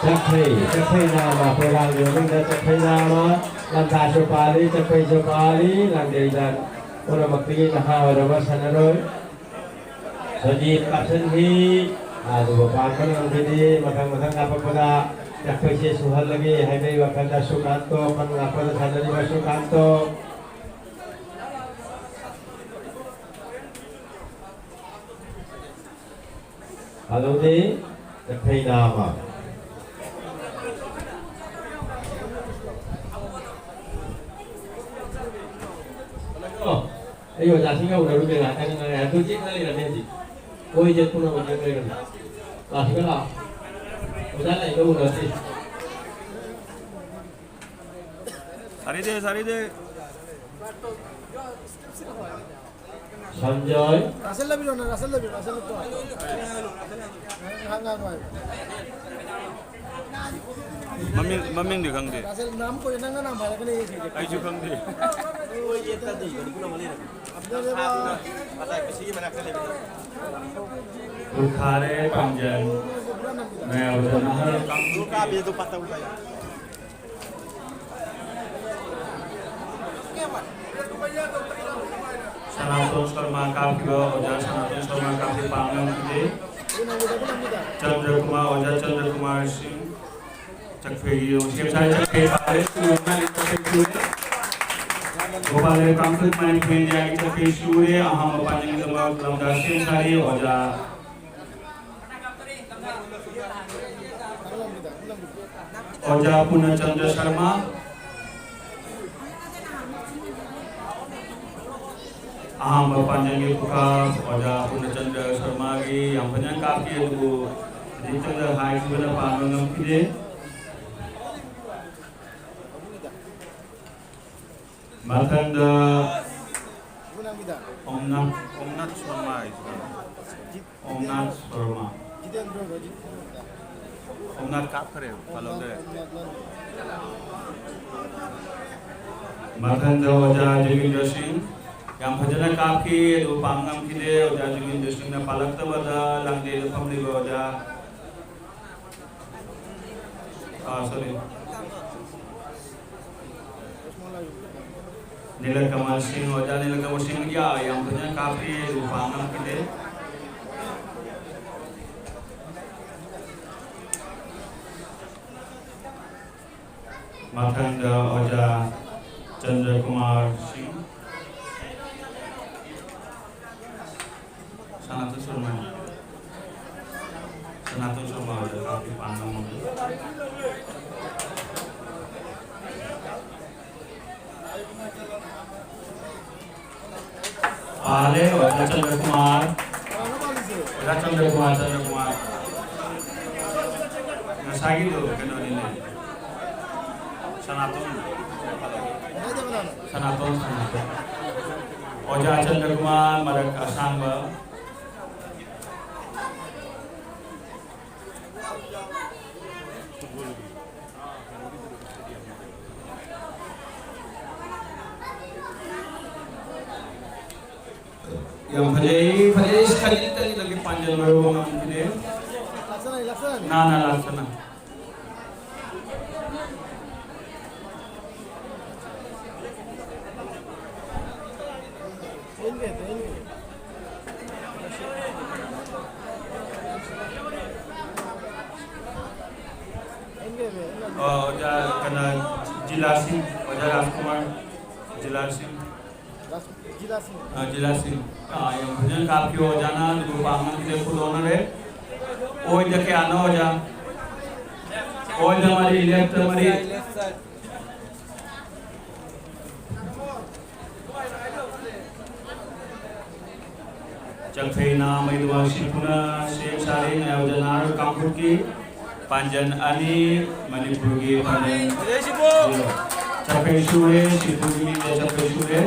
ꯆꯠꯈ꯭ꯔꯦ, ꯆꯠꯈ꯭ꯔꯦ ꯅꯥꯃ, ꯄꯣꯂꯥꯡꯒꯤ ꯃꯃꯤꯡꯗ ꯆꯠꯈ꯭ꯔꯦ ꯅꯥꯃ, ꯂꯝꯇꯥꯁꯨ ꯄꯥꯜꯂꯤ, ꯆꯠꯈ꯭ꯔꯩꯁꯨ ꯄꯥꯜꯂꯤ, ꯂꯥꯡꯗꯩꯗ ꯄꯨꯝꯅꯃꯛꯇꯒꯤ ꯅꯍꯥ ꯑꯣꯏꯔꯕ ꯁꯥꯟꯅꯔꯣꯏ꯫ ꯁꯖꯤꯠ ꯀꯥꯞꯁꯤꯟꯈꯤ, ꯑꯗꯨꯕꯨ ꯄꯥꯟꯕ ꯉꯝꯈꯤꯗꯦ꯫ ꯃꯊꯪ ꯃꯊꯪ ꯀꯥꯞꯄꯛꯄꯗ ꯆꯠꯈ꯭ꯔꯩꯁꯦ ꯁꯨꯍꯜꯂꯒꯦ ꯍꯥꯏꯕꯒꯤ ꯋꯥꯈꯜꯗ ꯁꯨꯀꯥꯟꯇꯣ, ꯄꯟ ꯉꯥꯛꯄꯗ ꯁꯥꯟꯅꯔꯤꯕ ꯁꯨꯀꯥꯟꯇꯣ꯫ ꯍꯜꯂꯣꯗꯤ, ꯆꯠꯈ꯭ꯔꯩ ꯅꯥꯃ꯫ ꯑꯣ, ꯑꯩ ꯑꯣꯖꯥꯁꯤꯡꯒ ꯎꯅꯔꯨꯒꯦ ꯉꯥꯏꯍꯥꯛꯇꯪ ꯉꯥꯏꯔꯦ꯫ ꯍꯧꯖꯤꯛ ꯂꯩꯔꯝꯃꯦ ꯍꯧꯖꯤꯛ꯫ ꯀꯣꯏ ꯆꯠꯄꯅ ꯑꯣꯖꯥ ꯂꯩꯔꯝꯃꯦ꯫ ꯂꯥꯛꯁꯤꯒ ꯂꯥꯛꯑꯣ꯫ ꯑꯣꯖꯥ ꯂꯩꯔꯒ ꯎꯅꯁꯤ꯫ ꯁꯥꯔꯤꯗꯦ, ꯁꯥꯔꯤꯗꯦ꯫ ꯁꯟꯖꯣꯏ꯫ ꯔꯥꯁꯦꯜ ꯂꯩꯕꯤꯔꯣꯅꯦ, ꯔꯥꯁꯦꯜ ꯂꯩꯕꯤꯔꯣ, ꯔꯥꯁꯦꯜ ꯂꯩꯕꯤꯔꯣ꯫ ꯉꯥꯏꯍꯥꯛ ꯉꯥꯡꯉꯣ ꯍꯥꯏꯕ꯫ ꯃꯃꯤꯡ, ꯃꯃꯤꯡꯗꯤ ꯈꯪꯗꯦ꯫ ꯔꯥꯁꯦꯜ ꯅꯥꯝ ꯀꯣꯏꯔꯦ, ꯅꯪꯅ ꯅꯥꯝ ꯍꯥꯏꯔꯛꯀꯅꯤ ꯑꯩ ꯁꯤꯗꯤ꯫ ꯑꯩꯁꯨ ꯈꯪꯗꯦ꯫ ꯑꯗꯨꯅꯦꯕ꯫ ꯎꯈꯥꯔꯦ ꯄꯥꯡꯖꯟ꯫ ꯃꯌꯥꯝꯗ ꯅꯍꯥꯔꯣꯜ ꯀꯥꯡꯕꯨꯒꯤ ꯁꯅꯥꯇꯣꯟ ꯁꯔꯃ ꯀꯥꯞꯈꯤꯕ ꯑꯣꯖꯥ ꯁꯅꯥꯇꯣꯟ ꯁꯔꯃ ꯀꯥꯞꯈꯤ ꯄꯥꯡ ꯉꯝꯈꯤꯗꯦ꯫ ꯆꯟꯗ꯭ꯔ ꯀꯨꯃꯥꯔ, ꯑꯣꯖꯥ ꯆꯟꯗ꯭ꯔ ꯀꯨꯃꯥꯔ ꯁꯤꯡ ꯆꯠꯈ꯭ꯔꯦ, ꯌꯦꯡꯉꯨ, ꯁꯦꯝ ꯁꯥꯔꯦ, ꯆꯠꯈ꯭ꯔꯦ, ꯄꯥꯔꯦ, ꯁꯨꯔꯦ, ꯃꯥꯅꯤ, ꯆꯠꯈ꯭ꯔꯦ, ꯁꯨꯔꯦ꯫ ꯒꯣꯄꯥꯜ ꯂꯩꯄꯥꯛ ꯈꯨꯠ ꯃꯅꯤꯄꯨꯔ ꯏꯟꯗꯤꯌꯥꯒꯤ ꯆꯠꯈ꯭ꯔꯦ, ꯁꯨꯔꯦ꯫ ꯑꯍꯥꯟꯕ ꯄꯥꯟꯖꯟꯒꯤꯗꯃꯛ ꯂꯝꯗꯥ ꯁꯦꯝ ꯁꯥꯔꯤ, ꯑꯣꯖꯥ ꯑꯣꯖꯥ ꯄꯨꯔꯅꯆꯟꯗ꯭ꯔ ꯁꯔꯃ꯫ ꯑꯍꯥꯟꯕ ꯄꯥꯟꯖꯟꯒꯤ ꯈꯨꯀꯥꯞ ꯑꯣꯖꯥ ꯄꯨꯔꯅꯆꯟꯗ꯭ꯔ ꯁꯔꯃꯒꯤ ꯌꯥꯝ ꯐꯖꯅ ꯀꯥꯞꯈꯤ, ꯑꯗꯨꯕꯨ ꯍꯧꯖꯤꯛꯇꯪꯗ ꯍꯥꯏꯈꯤꯕꯅ ꯄꯥꯟꯕ ꯉꯝꯈꯤꯗꯦ꯫ ꯃꯊꯪꯗ ꯑꯣꯝꯅꯥꯊ, ꯑꯣꯝꯅꯥꯊ ꯁꯔꯃ ꯍꯥꯏꯁꯤꯀꯣ꯫ ꯑꯣꯝꯅꯥꯊ ꯁꯔꯃ꯫ ꯑꯣꯝꯅꯥꯊ ꯀꯥꯞꯈ꯭ꯔꯦ, ꯄꯥꯜꯍꯧꯗ꯭ꯔꯦ꯫ ꯃꯊꯪꯗ ꯑꯣꯖꯥ ꯖꯣꯒꯤꯟꯗ꯭ꯔ ꯁꯤꯡ꯫ ꯌꯥꯝ ꯐꯖꯅ ꯀꯥꯞꯈꯤ, ꯑꯗꯨꯕꯨ ꯄꯥꯡ ꯉꯝꯈꯤꯗꯦ꯫ ꯑꯣꯖꯥ ꯖꯣꯒꯤꯟꯗ꯭ꯔ ꯁꯤꯡꯅ ꯄꯥꯜꯂꯛꯇꯕꯗ ꯂꯥꯡꯗꯦꯗ ꯐꯝꯂꯤꯕ ꯑꯣꯖꯥ ꯑꯥ, sorry꯫ ꯅꯤꯂꯀꯃꯜ ꯁꯤꯡ, ꯑꯣꯖꯥ ꯅꯤꯂꯀꯃꯜ ꯁꯤꯡ, ꯌꯥ, ꯌꯥꯝ ꯐꯖꯅ ꯀꯥꯞꯄꯤ, ꯔꯨꯄꯥ ꯉꯝꯈꯤꯗꯦ꯫ ꯃꯊꯪꯗ ꯑꯣꯖꯥ ꯆꯟꯗ꯭ꯔꯀꯨꯃꯥꯔ ꯁꯤꯡ꯫ ꯁꯅꯥꯇꯣꯟ ꯁꯔꯃ꯫ ꯁꯅꯥꯇꯣꯟ ꯁꯔꯃ ꯑꯣꯖꯥ ꯀꯥꯞꯄꯤ, ꯄꯥꯟ ꯉꯝꯈꯤꯗꯦ꯫ ꯄꯥꯜꯂꯦ, ꯑꯣꯖꯥ ꯆꯟꯗ꯭ꯔꯀꯨꯃꯥꯔ꯫ ꯑꯣꯖꯥ ꯆꯟꯗ꯭ꯔꯀꯨꯃꯥꯔ, ꯆꯟꯗ꯭ꯔꯀꯨꯃꯥꯔ꯫ ꯉꯁꯥꯏꯒꯤꯗꯣ ꯀꯩꯅꯣꯅꯤꯅꯦ꯫ ꯁꯅꯥꯇꯣꯟ꯫ ꯁꯅꯥꯇꯣꯟ, ꯁꯅꯥꯇꯣꯟ꯫ ꯑꯣꯖꯥ ꯆꯟꯗ꯭ꯔꯀꯨꯃꯥꯔ, ꯃꯔꯛ ꯑꯁꯥꯡꯕ꯫ ꯌꯥꯝ ꯐꯖꯩ, ꯐꯖꯩ, ꯈꯖꯤꯛꯇꯅꯤ ꯅꯪꯒꯤ ꯄꯥꯟꯖꯜ ꯃꯔꯨ ꯑꯃ ꯉꯝꯈꯤꯗꯦ꯫ ꯅꯥꯅ ꯂꯥꯛꯁꯅ꯫ ꯑꯣ, ꯑꯣꯖꯥ, ꯀꯩꯅꯣ, ꯖꯤꯂꯥ ꯁꯤꯡ, ꯑꯣꯖꯥ ꯔꯥꯖꯀꯨꯃꯥꯔ, ꯖꯤꯂꯥ ꯁꯤꯡ꯫ ꯑ, ꯖꯤꯂꯥ ꯁꯤꯡ꯫ ꯑ, ꯌꯥꯝ ꯐꯖꯅ ꯀꯥꯞꯄꯤꯌꯣ, ꯑꯣꯖꯥꯅ ꯑꯗꯨꯕꯨ ꯄꯥꯝꯅꯈꯤꯗꯦ, ꯈꯨꯗꯣꯡꯅꯔꯦ꯫ ꯑꯣꯏꯗ ꯀꯌꯥꯅꯣ, ꯑꯣꯖꯥ? ꯑꯣꯏꯗ ꯃꯔꯤ, ꯂꯦꯞꯇ ꯃꯔꯤ꯫ ꯆꯥꯛꯊꯩꯅ ꯃꯩꯗꯨꯋꯥ ꯁꯤꯄꯨꯅ ꯁꯦꯝ ꯁꯥꯔꯤ, ꯅꯥꯌꯥ ꯑꯣꯖꯥ ꯅꯍꯥꯔꯣꯜ ꯀꯥꯡꯂꯨꯞꯀꯤ ꯄꯥꯟꯖꯟ ꯑꯅꯤ, ꯃꯅꯤꯄꯨꯔꯒꯤ ꯄꯥꯟꯖꯟ ꯆꯥꯛꯊꯩ ꯁꯨꯔꯦ, ꯁꯤꯄꯨꯒꯤ ꯃꯤꯡꯗ ꯆꯥꯛꯊꯩ ꯁꯨꯔꯦ꯫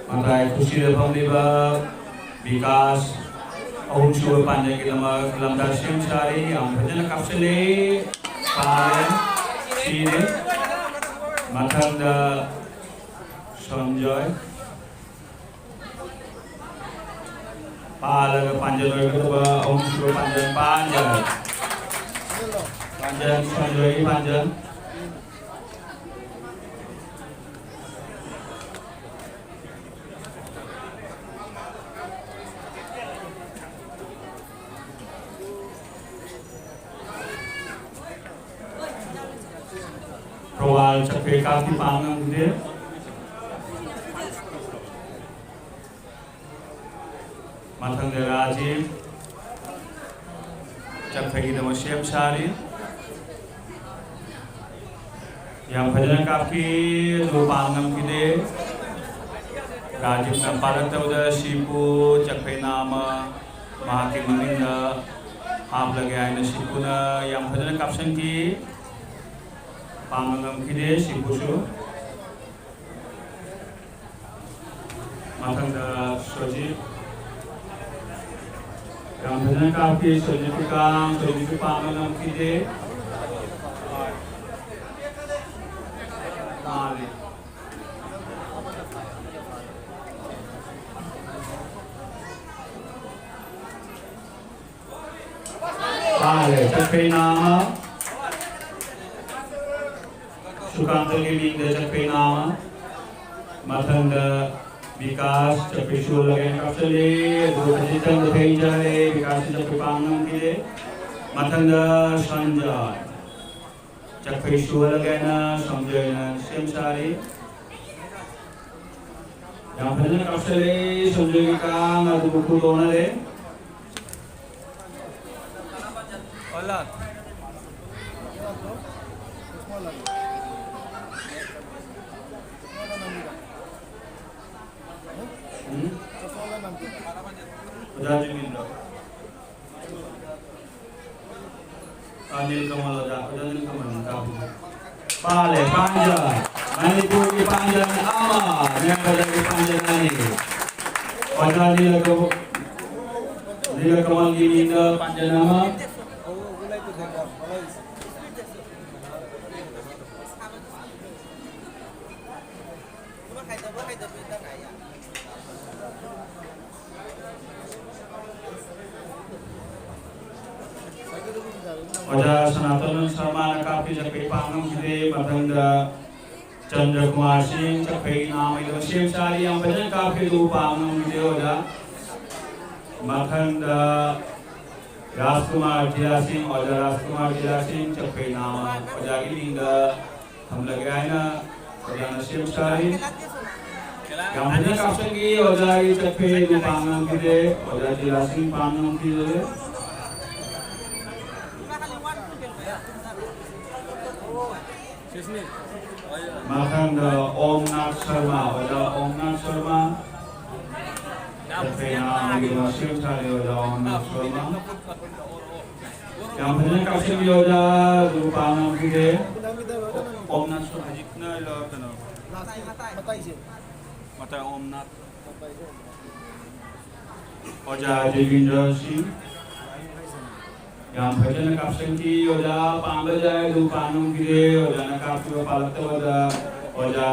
ꯃꯇꯥꯏ ꯈꯨꯁꯤꯗ ꯐꯝꯂꯤꯕ ꯕꯤꯀꯥꯁ, ꯑꯍꯨꯝꯁꯨꯕ ꯄꯥꯟꯖꯟꯒꯤꯗꯃꯛ ꯂꯝꯗꯥ ꯁꯦꯝ ꯁꯥꯔꯤ, ꯌꯥꯝ ꯐꯖꯅ ꯀꯥꯞꯁꯤꯜꯂꯤ, ꯐꯥꯔꯦ, ꯁꯤꯔꯦ꯫ ꯃꯊꯪꯗ ꯁꯟꯖꯣꯏ꯫ ꯄꯥꯜꯂꯒ ꯄꯥꯟꯖꯟ ꯑꯣꯏꯒꯗꯕ ꯑꯍꯨꯝꯁꯨꯕ ꯄꯥꯟꯖꯟ, ꯄꯥꯟꯖꯟ꯫ ꯄꯥꯟꯖꯟ, ꯁꯟꯖꯣꯏꯒꯤ ꯄꯥꯟꯖꯟ꯫ ꯄ꯭ꯔꯋꯥꯜ ꯆꯠꯈ꯭ꯔꯦ, ꯀꯥꯞꯇꯤ ꯄꯥꯡ ꯉꯝꯈꯤꯗꯦ꯫ ꯃꯊꯪꯗ ꯔꯥꯖꯤꯞ ꯆꯠꯈ꯭ꯔꯒꯤꯗꯃꯛ ꯁꯦꯝ ꯁꯥꯔꯤ꯫ ꯌꯥꯝ ꯐꯖꯅ ꯀꯥꯞꯈꯤ, ꯑꯗꯨ ꯄꯥꯡ ꯉꯝꯈꯤꯗꯦ꯫ ꯔꯥꯖꯤꯞꯅ ꯄꯥꯔꯠ ꯇꯧꯗ ꯁꯤꯄꯨ ꯆꯠꯈ꯭ꯔꯦ ꯅꯥꯃ ꯃꯍꯥꯛꯀꯤ ꯃꯃꯤꯡꯗ ꯍꯥꯞꯂꯒꯦ ꯍꯥꯏꯅ ꯁꯤꯄꯨꯅ ꯌꯥꯝ ꯐꯖꯅ ꯀꯥꯞꯁꯤꯟꯈꯤ꯫ ꯄꯥꯡꯕ ꯉꯝꯈꯤꯗꯦ ꯁꯤꯄꯨꯁꯨ꯫ ꯃꯊꯪꯗ ꯁꯣꯖꯤꯠ꯫ ꯌꯥꯝ ꯐꯖꯅ ꯀꯥꯞꯈꯤ ꯁꯣꯖꯤꯠ ꯐꯤꯀꯥꯡ, ꯁꯣꯖꯤꯠꯁꯨ ꯄꯥꯡꯕ ꯉꯝꯈꯤꯗꯦ꯫ ꯃꯥꯅꯦ꯫ ꯄꯥꯜꯂꯦ, ꯆꯠꯈ꯭ꯔꯦ ꯅꯥꯃ꯫ ꯁꯨꯀꯥꯟꯇꯒꯤ ꯃꯤꯡꯗ ꯆꯠꯈ꯭ꯔꯦ ꯅꯥꯃ꯫ ꯃꯊꯪꯗ ꯕꯤꯀꯥꯁ ꯆꯠꯈ꯭ꯔꯦ ꯁꯨꯔꯒꯦꯅ ꯀꯥꯞꯁꯤꯜꯂꯤ꯫ ꯑꯗꯨꯒ ꯈꯖꯤꯛꯇꯪꯗ ꯊꯦꯡꯖꯔꯦ꯫ ꯕꯤꯀꯥꯁꯅ ꯆꯠꯈ꯭ꯔꯦ ꯄꯥꯡ ꯉꯝꯈꯤꯗꯦ꯫ ꯃꯊꯪꯗ ꯁꯟꯖꯣꯏ꯫ ꯆꯠꯈ꯭ꯔꯦ ꯁꯨꯔꯒꯦꯅ ꯁꯟꯖꯣꯏꯅ ꯁꯦꯝ ꯁꯥꯔꯤ꯫ ꯌꯥꯝ ꯐꯖꯅ ꯀꯥꯞꯁꯤꯜꯂꯦ꯫ ꯁꯟꯖꯣꯏꯒꯤ ꯀꯥꯡ ꯑꯗꯨꯕꯨ ꯈꯨꯗꯣꯡꯅꯔꯦ꯫ Hola. ꯎꯝ? ꯑꯣꯖꯥ ꯖꯤꯃꯤꯟꯗꯣ꯫ ꯑꯥ, ꯅꯤꯜꯀꯃꯜ ꯑꯣꯖꯥ, ꯑꯣꯖꯥ ꯅꯤꯜꯀꯃꯜ ꯇꯥꯛꯄꯤꯌꯨ꯫ ꯄꯥꯜꯂꯦ, ꯄꯥꯟꯖ꯫ ꯃꯅꯤꯄꯨꯔꯒꯤ ꯄꯥꯟꯖ ꯑꯃ, ꯃꯦꯝꯕꯔꯒꯤ ꯄꯥꯟꯖ ꯑꯅꯤ꯫ ꯑꯣꯖꯥ ꯅꯤꯜꯀꯃꯜ, ꯅꯤꯜꯀꯃꯜꯒꯤ ꯃꯤꯡꯗ ꯄꯥꯟꯖ ꯑꯃ꯫ ꯑꯣꯖꯥ ꯁꯅꯥꯇꯣꯟ ꯁꯔꯃꯥꯅ ꯀꯥꯞꯄꯤ, ꯆꯠꯄꯩ ꯄꯥꯡ ꯉꯝꯈꯤꯗꯦ꯫ ꯃꯊꯪꯗ ꯆꯟꯗ꯭ꯔ ꯀꯨꯃꯥꯔ ꯁꯤꯡ, ꯆꯠꯄꯩ ꯅꯥꯝꯃꯩꯗꯣ ꯁꯦꯝ ꯁꯥꯔꯤ, ꯌꯥꯝ ꯐꯖꯅ ꯀꯥꯞꯄꯤ, ꯑꯗꯨꯕꯨ ꯄꯥꯡ ꯉꯝꯈꯤꯗꯦ ꯑꯣꯖꯥ꯫ ꯃꯊꯪꯗ ꯔꯥꯖꯀꯨꯃꯥꯔ ꯖꯤꯂꯥ ꯁꯤꯡ, ꯑꯣꯖꯥ ꯔꯥꯖꯀꯨꯃꯥꯔ ꯖꯤꯂꯥ ꯁꯤꯡ, ꯆꯠꯄꯩ ꯅꯥꯝꯃ ꯑꯣꯖꯥꯒꯤ ꯃꯤꯡꯗ ꯊꯝꯂꯒꯦ ꯍꯥꯏꯅ ꯑꯣꯖꯥꯅ ꯁꯦꯝ ꯁꯥꯔꯤ꯫ ꯌꯥꯝ ꯐꯖꯅ ꯀꯥꯞꯁꯤꯟꯈꯤ ꯑꯣꯖꯥꯒꯤ ꯆꯠꯄꯩ ꯑꯗꯨ ꯄꯥꯡ ꯉꯝꯈꯤꯗꯦ꯫ ꯑꯣꯖꯥ ꯖꯤꯂꯥ ꯁꯤꯡ ꯄꯥꯡ ꯉꯝꯈꯤꯗꯦ꯫ ꯃꯊꯪꯗ ꯑꯣꯝꯅꯥꯊ ꯁꯔꯃ, ꯑꯣꯖꯥ ꯑꯣꯝꯅꯥꯊ ꯁꯔꯃ꯫ ꯆꯠꯄꯩ ꯅꯥꯝꯃꯒꯤ ꯃꯁꯤꯡ ꯊꯥꯔꯦ ꯑꯣꯖꯥ ꯑꯣꯝꯅꯥꯊ ꯁꯔꯃ꯫ ꯌꯥꯝ ꯐꯖꯅ ꯀꯥꯞꯁꯤꯟꯕꯤꯌꯨ ꯑꯣꯖꯥ, ꯑꯗꯨ ꯄꯥꯡ ꯉꯝꯈꯤꯗꯦ꯫ ꯑꯣꯝꯅꯥꯊ ꯁꯔꯃ ꯍꯧꯖꯤꯛꯅ ꯀꯩꯅꯣ, ꯃꯇꯥꯏ ꯑꯣꯝꯅꯥꯊ꯫ ꯑꯣꯖꯥ ꯗꯦꯕꯤꯟꯗ꯭ꯔ ꯁꯤꯡ꯫ ꯌꯥꯝ ꯐꯖꯅ ꯀꯥꯞꯁꯤꯟꯈꯤ ꯑꯣꯖꯥ, ꯄꯥꯟꯕ ꯌꯥꯏ ꯑꯗꯨ ꯄꯥꯟ ꯉꯝꯈꯤꯗꯦ꯫ ꯑꯣꯖꯥꯅ ꯀꯥꯞꯈꯤꯕ ꯄꯥꯜꯂꯛꯇꯕꯗ ꯑꯣꯖꯥ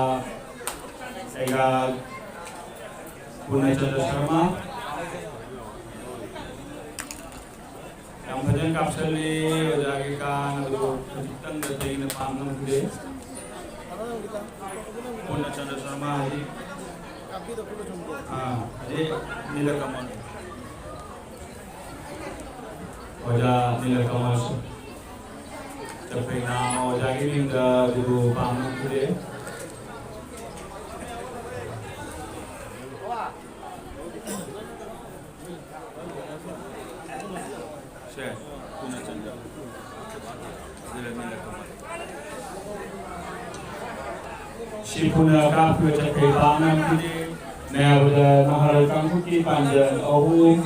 ꯑꯩꯒ ꯄꯨꯔꯅꯆꯟꯗ꯭ꯔ ꯁꯔꯃ꯫ ꯌꯥꯝ ꯐꯖꯅ ꯀꯥꯞꯁꯤꯜꯂꯤ ꯑꯣꯖꯥꯒꯤ ꯀꯥꯡ ꯑꯗꯨ ꯈꯖꯤꯛꯇꯪꯗ ꯊꯦꯡꯅ ꯄꯥꯟ ꯉꯝꯈꯤꯗꯦ꯫ ꯄꯨꯔꯅꯆꯟꯗ꯭ꯔ ꯁꯔꯃ ꯍꯧꯖꯤꯛ, ꯑꯥ, ꯍꯧꯖꯤꯛ ꯅꯤꯂꯀꯃꯜ꯫ ꯑꯣꯖꯥ ꯅꯤꯂꯀꯃꯜ ꯆꯠꯄꯩ ꯅꯥꯝꯃ ꯑꯣꯖꯥꯒꯤ ꯃꯤꯡꯗ ꯑꯗꯨꯕꯨ ꯄꯥꯡ ꯉꯝꯈꯤꯗꯦ꯫ ꯁꯦ, ꯄꯨꯔꯅꯆꯟꯗ꯭ꯔ꯫ ꯑꯗꯨꯗ ꯅꯤꯂꯀꯃꯜ꯫ ꯁꯤꯄꯨꯅ ꯀꯥꯞꯈꯤꯕ ꯆꯠꯄꯩ ꯄꯥꯡ ꯉꯝꯈꯤꯗꯦ꯫ ꯅꯌꯥꯕꯗ ꯃꯍꯥꯔꯥꯖ ꯀꯥꯡꯂꯨꯞꯀꯤ ꯄꯥꯟꯖꯟ ꯑꯍꯨꯝ,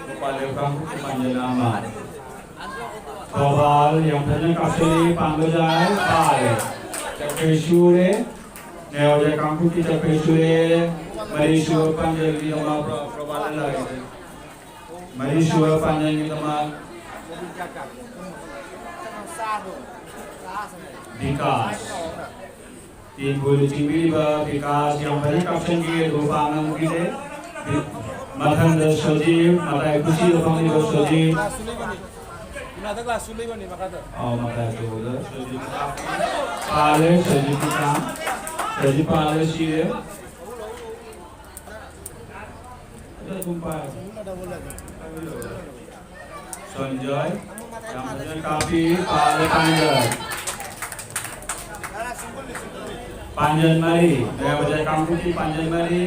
ꯒꯣꯄꯥꯜ ꯗꯦꯕ ꯀꯥꯡꯂꯨꯞꯀꯤ ꯄꯥꯟꯖꯟ ꯑꯃ꯫ ꯊꯧꯕꯥꯜ ꯌꯥꯝ ꯐꯖꯅ ꯀꯥꯞꯁꯤꯜꯂꯤ, ꯄꯥꯟꯕ ꯌꯥꯏ, ꯄꯥꯜꯂꯦ꯫ ꯆꯠꯈ꯭ꯔꯦ, ꯁꯨꯔꯦ꯫ ꯅꯦꯋꯥꯖ ꯀꯥꯡꯄꯣꯛꯄꯤ ꯆꯠꯈ꯭ꯔꯦ, ꯁꯨꯔꯦ꯫ ꯃꯔꯤꯁꯨꯕ ꯄꯥꯟꯖꯜꯒꯤ ꯑꯃ ꯄ꯭ꯔ-, ꯄ꯭ꯔꯣꯕꯥꯜꯗ ꯂꯥꯛꯑꯦ꯫ ꯃꯔꯤꯁꯨꯕ ꯄꯥꯟꯖꯜꯒꯤꯗꯃꯛ ꯕꯤꯀꯥꯁ꯫ ꯇꯦꯟ ꯒꯣꯜ ꯂꯨꯆꯤꯡꯕꯤꯔꯤꯕ ꯕꯤꯀꯥꯁ ꯌꯥꯝ ꯐꯖꯅ ꯀꯥꯞꯁꯤꯟꯈꯤ, ꯑꯗꯨ ꯄꯥꯡ ꯉꯝꯈꯤꯗꯦ꯫ ꯃꯊꯪꯗ ꯁꯣꯖꯤꯞ, ꯃꯇꯥꯏ ꯈꯨꯁꯤꯗ ꯐꯝꯂꯤꯕ ꯁꯣꯖꯤꯞ꯫ ꯃꯈꯥꯗ ꯀ꯭ꯂꯥꯁꯁꯨ ꯂꯩꯕꯅꯤ, ꯃꯈꯥꯗ꯫ ꯑꯧ, ꯃꯈꯥꯗ ꯇꯧꯕꯗ ꯁꯣꯖꯤꯠ ꯄꯥꯜꯂꯦ, ꯁꯣꯖꯤꯠ ꯄꯥꯜꯂꯦ, ꯁꯤꯔꯦ꯫ ꯑꯗꯨ ꯑꯗꯨꯝ ꯄꯥꯏ꯫ ꯁꯟꯖꯣꯏ, ꯌꯥꯝ ꯐꯖꯅ ꯀꯥꯞꯄꯤ, ꯄꯥꯜꯂꯦ ꯄꯥꯟꯖꯜ꯫ ꯄꯥꯟꯖꯜ ꯃꯔꯤ, ꯃꯌꯥꯝ ꯕꯖꯥꯔ ꯀꯥꯡꯕꯨꯒꯤ ꯄꯥꯟꯖꯜ ꯃꯔꯤ꯫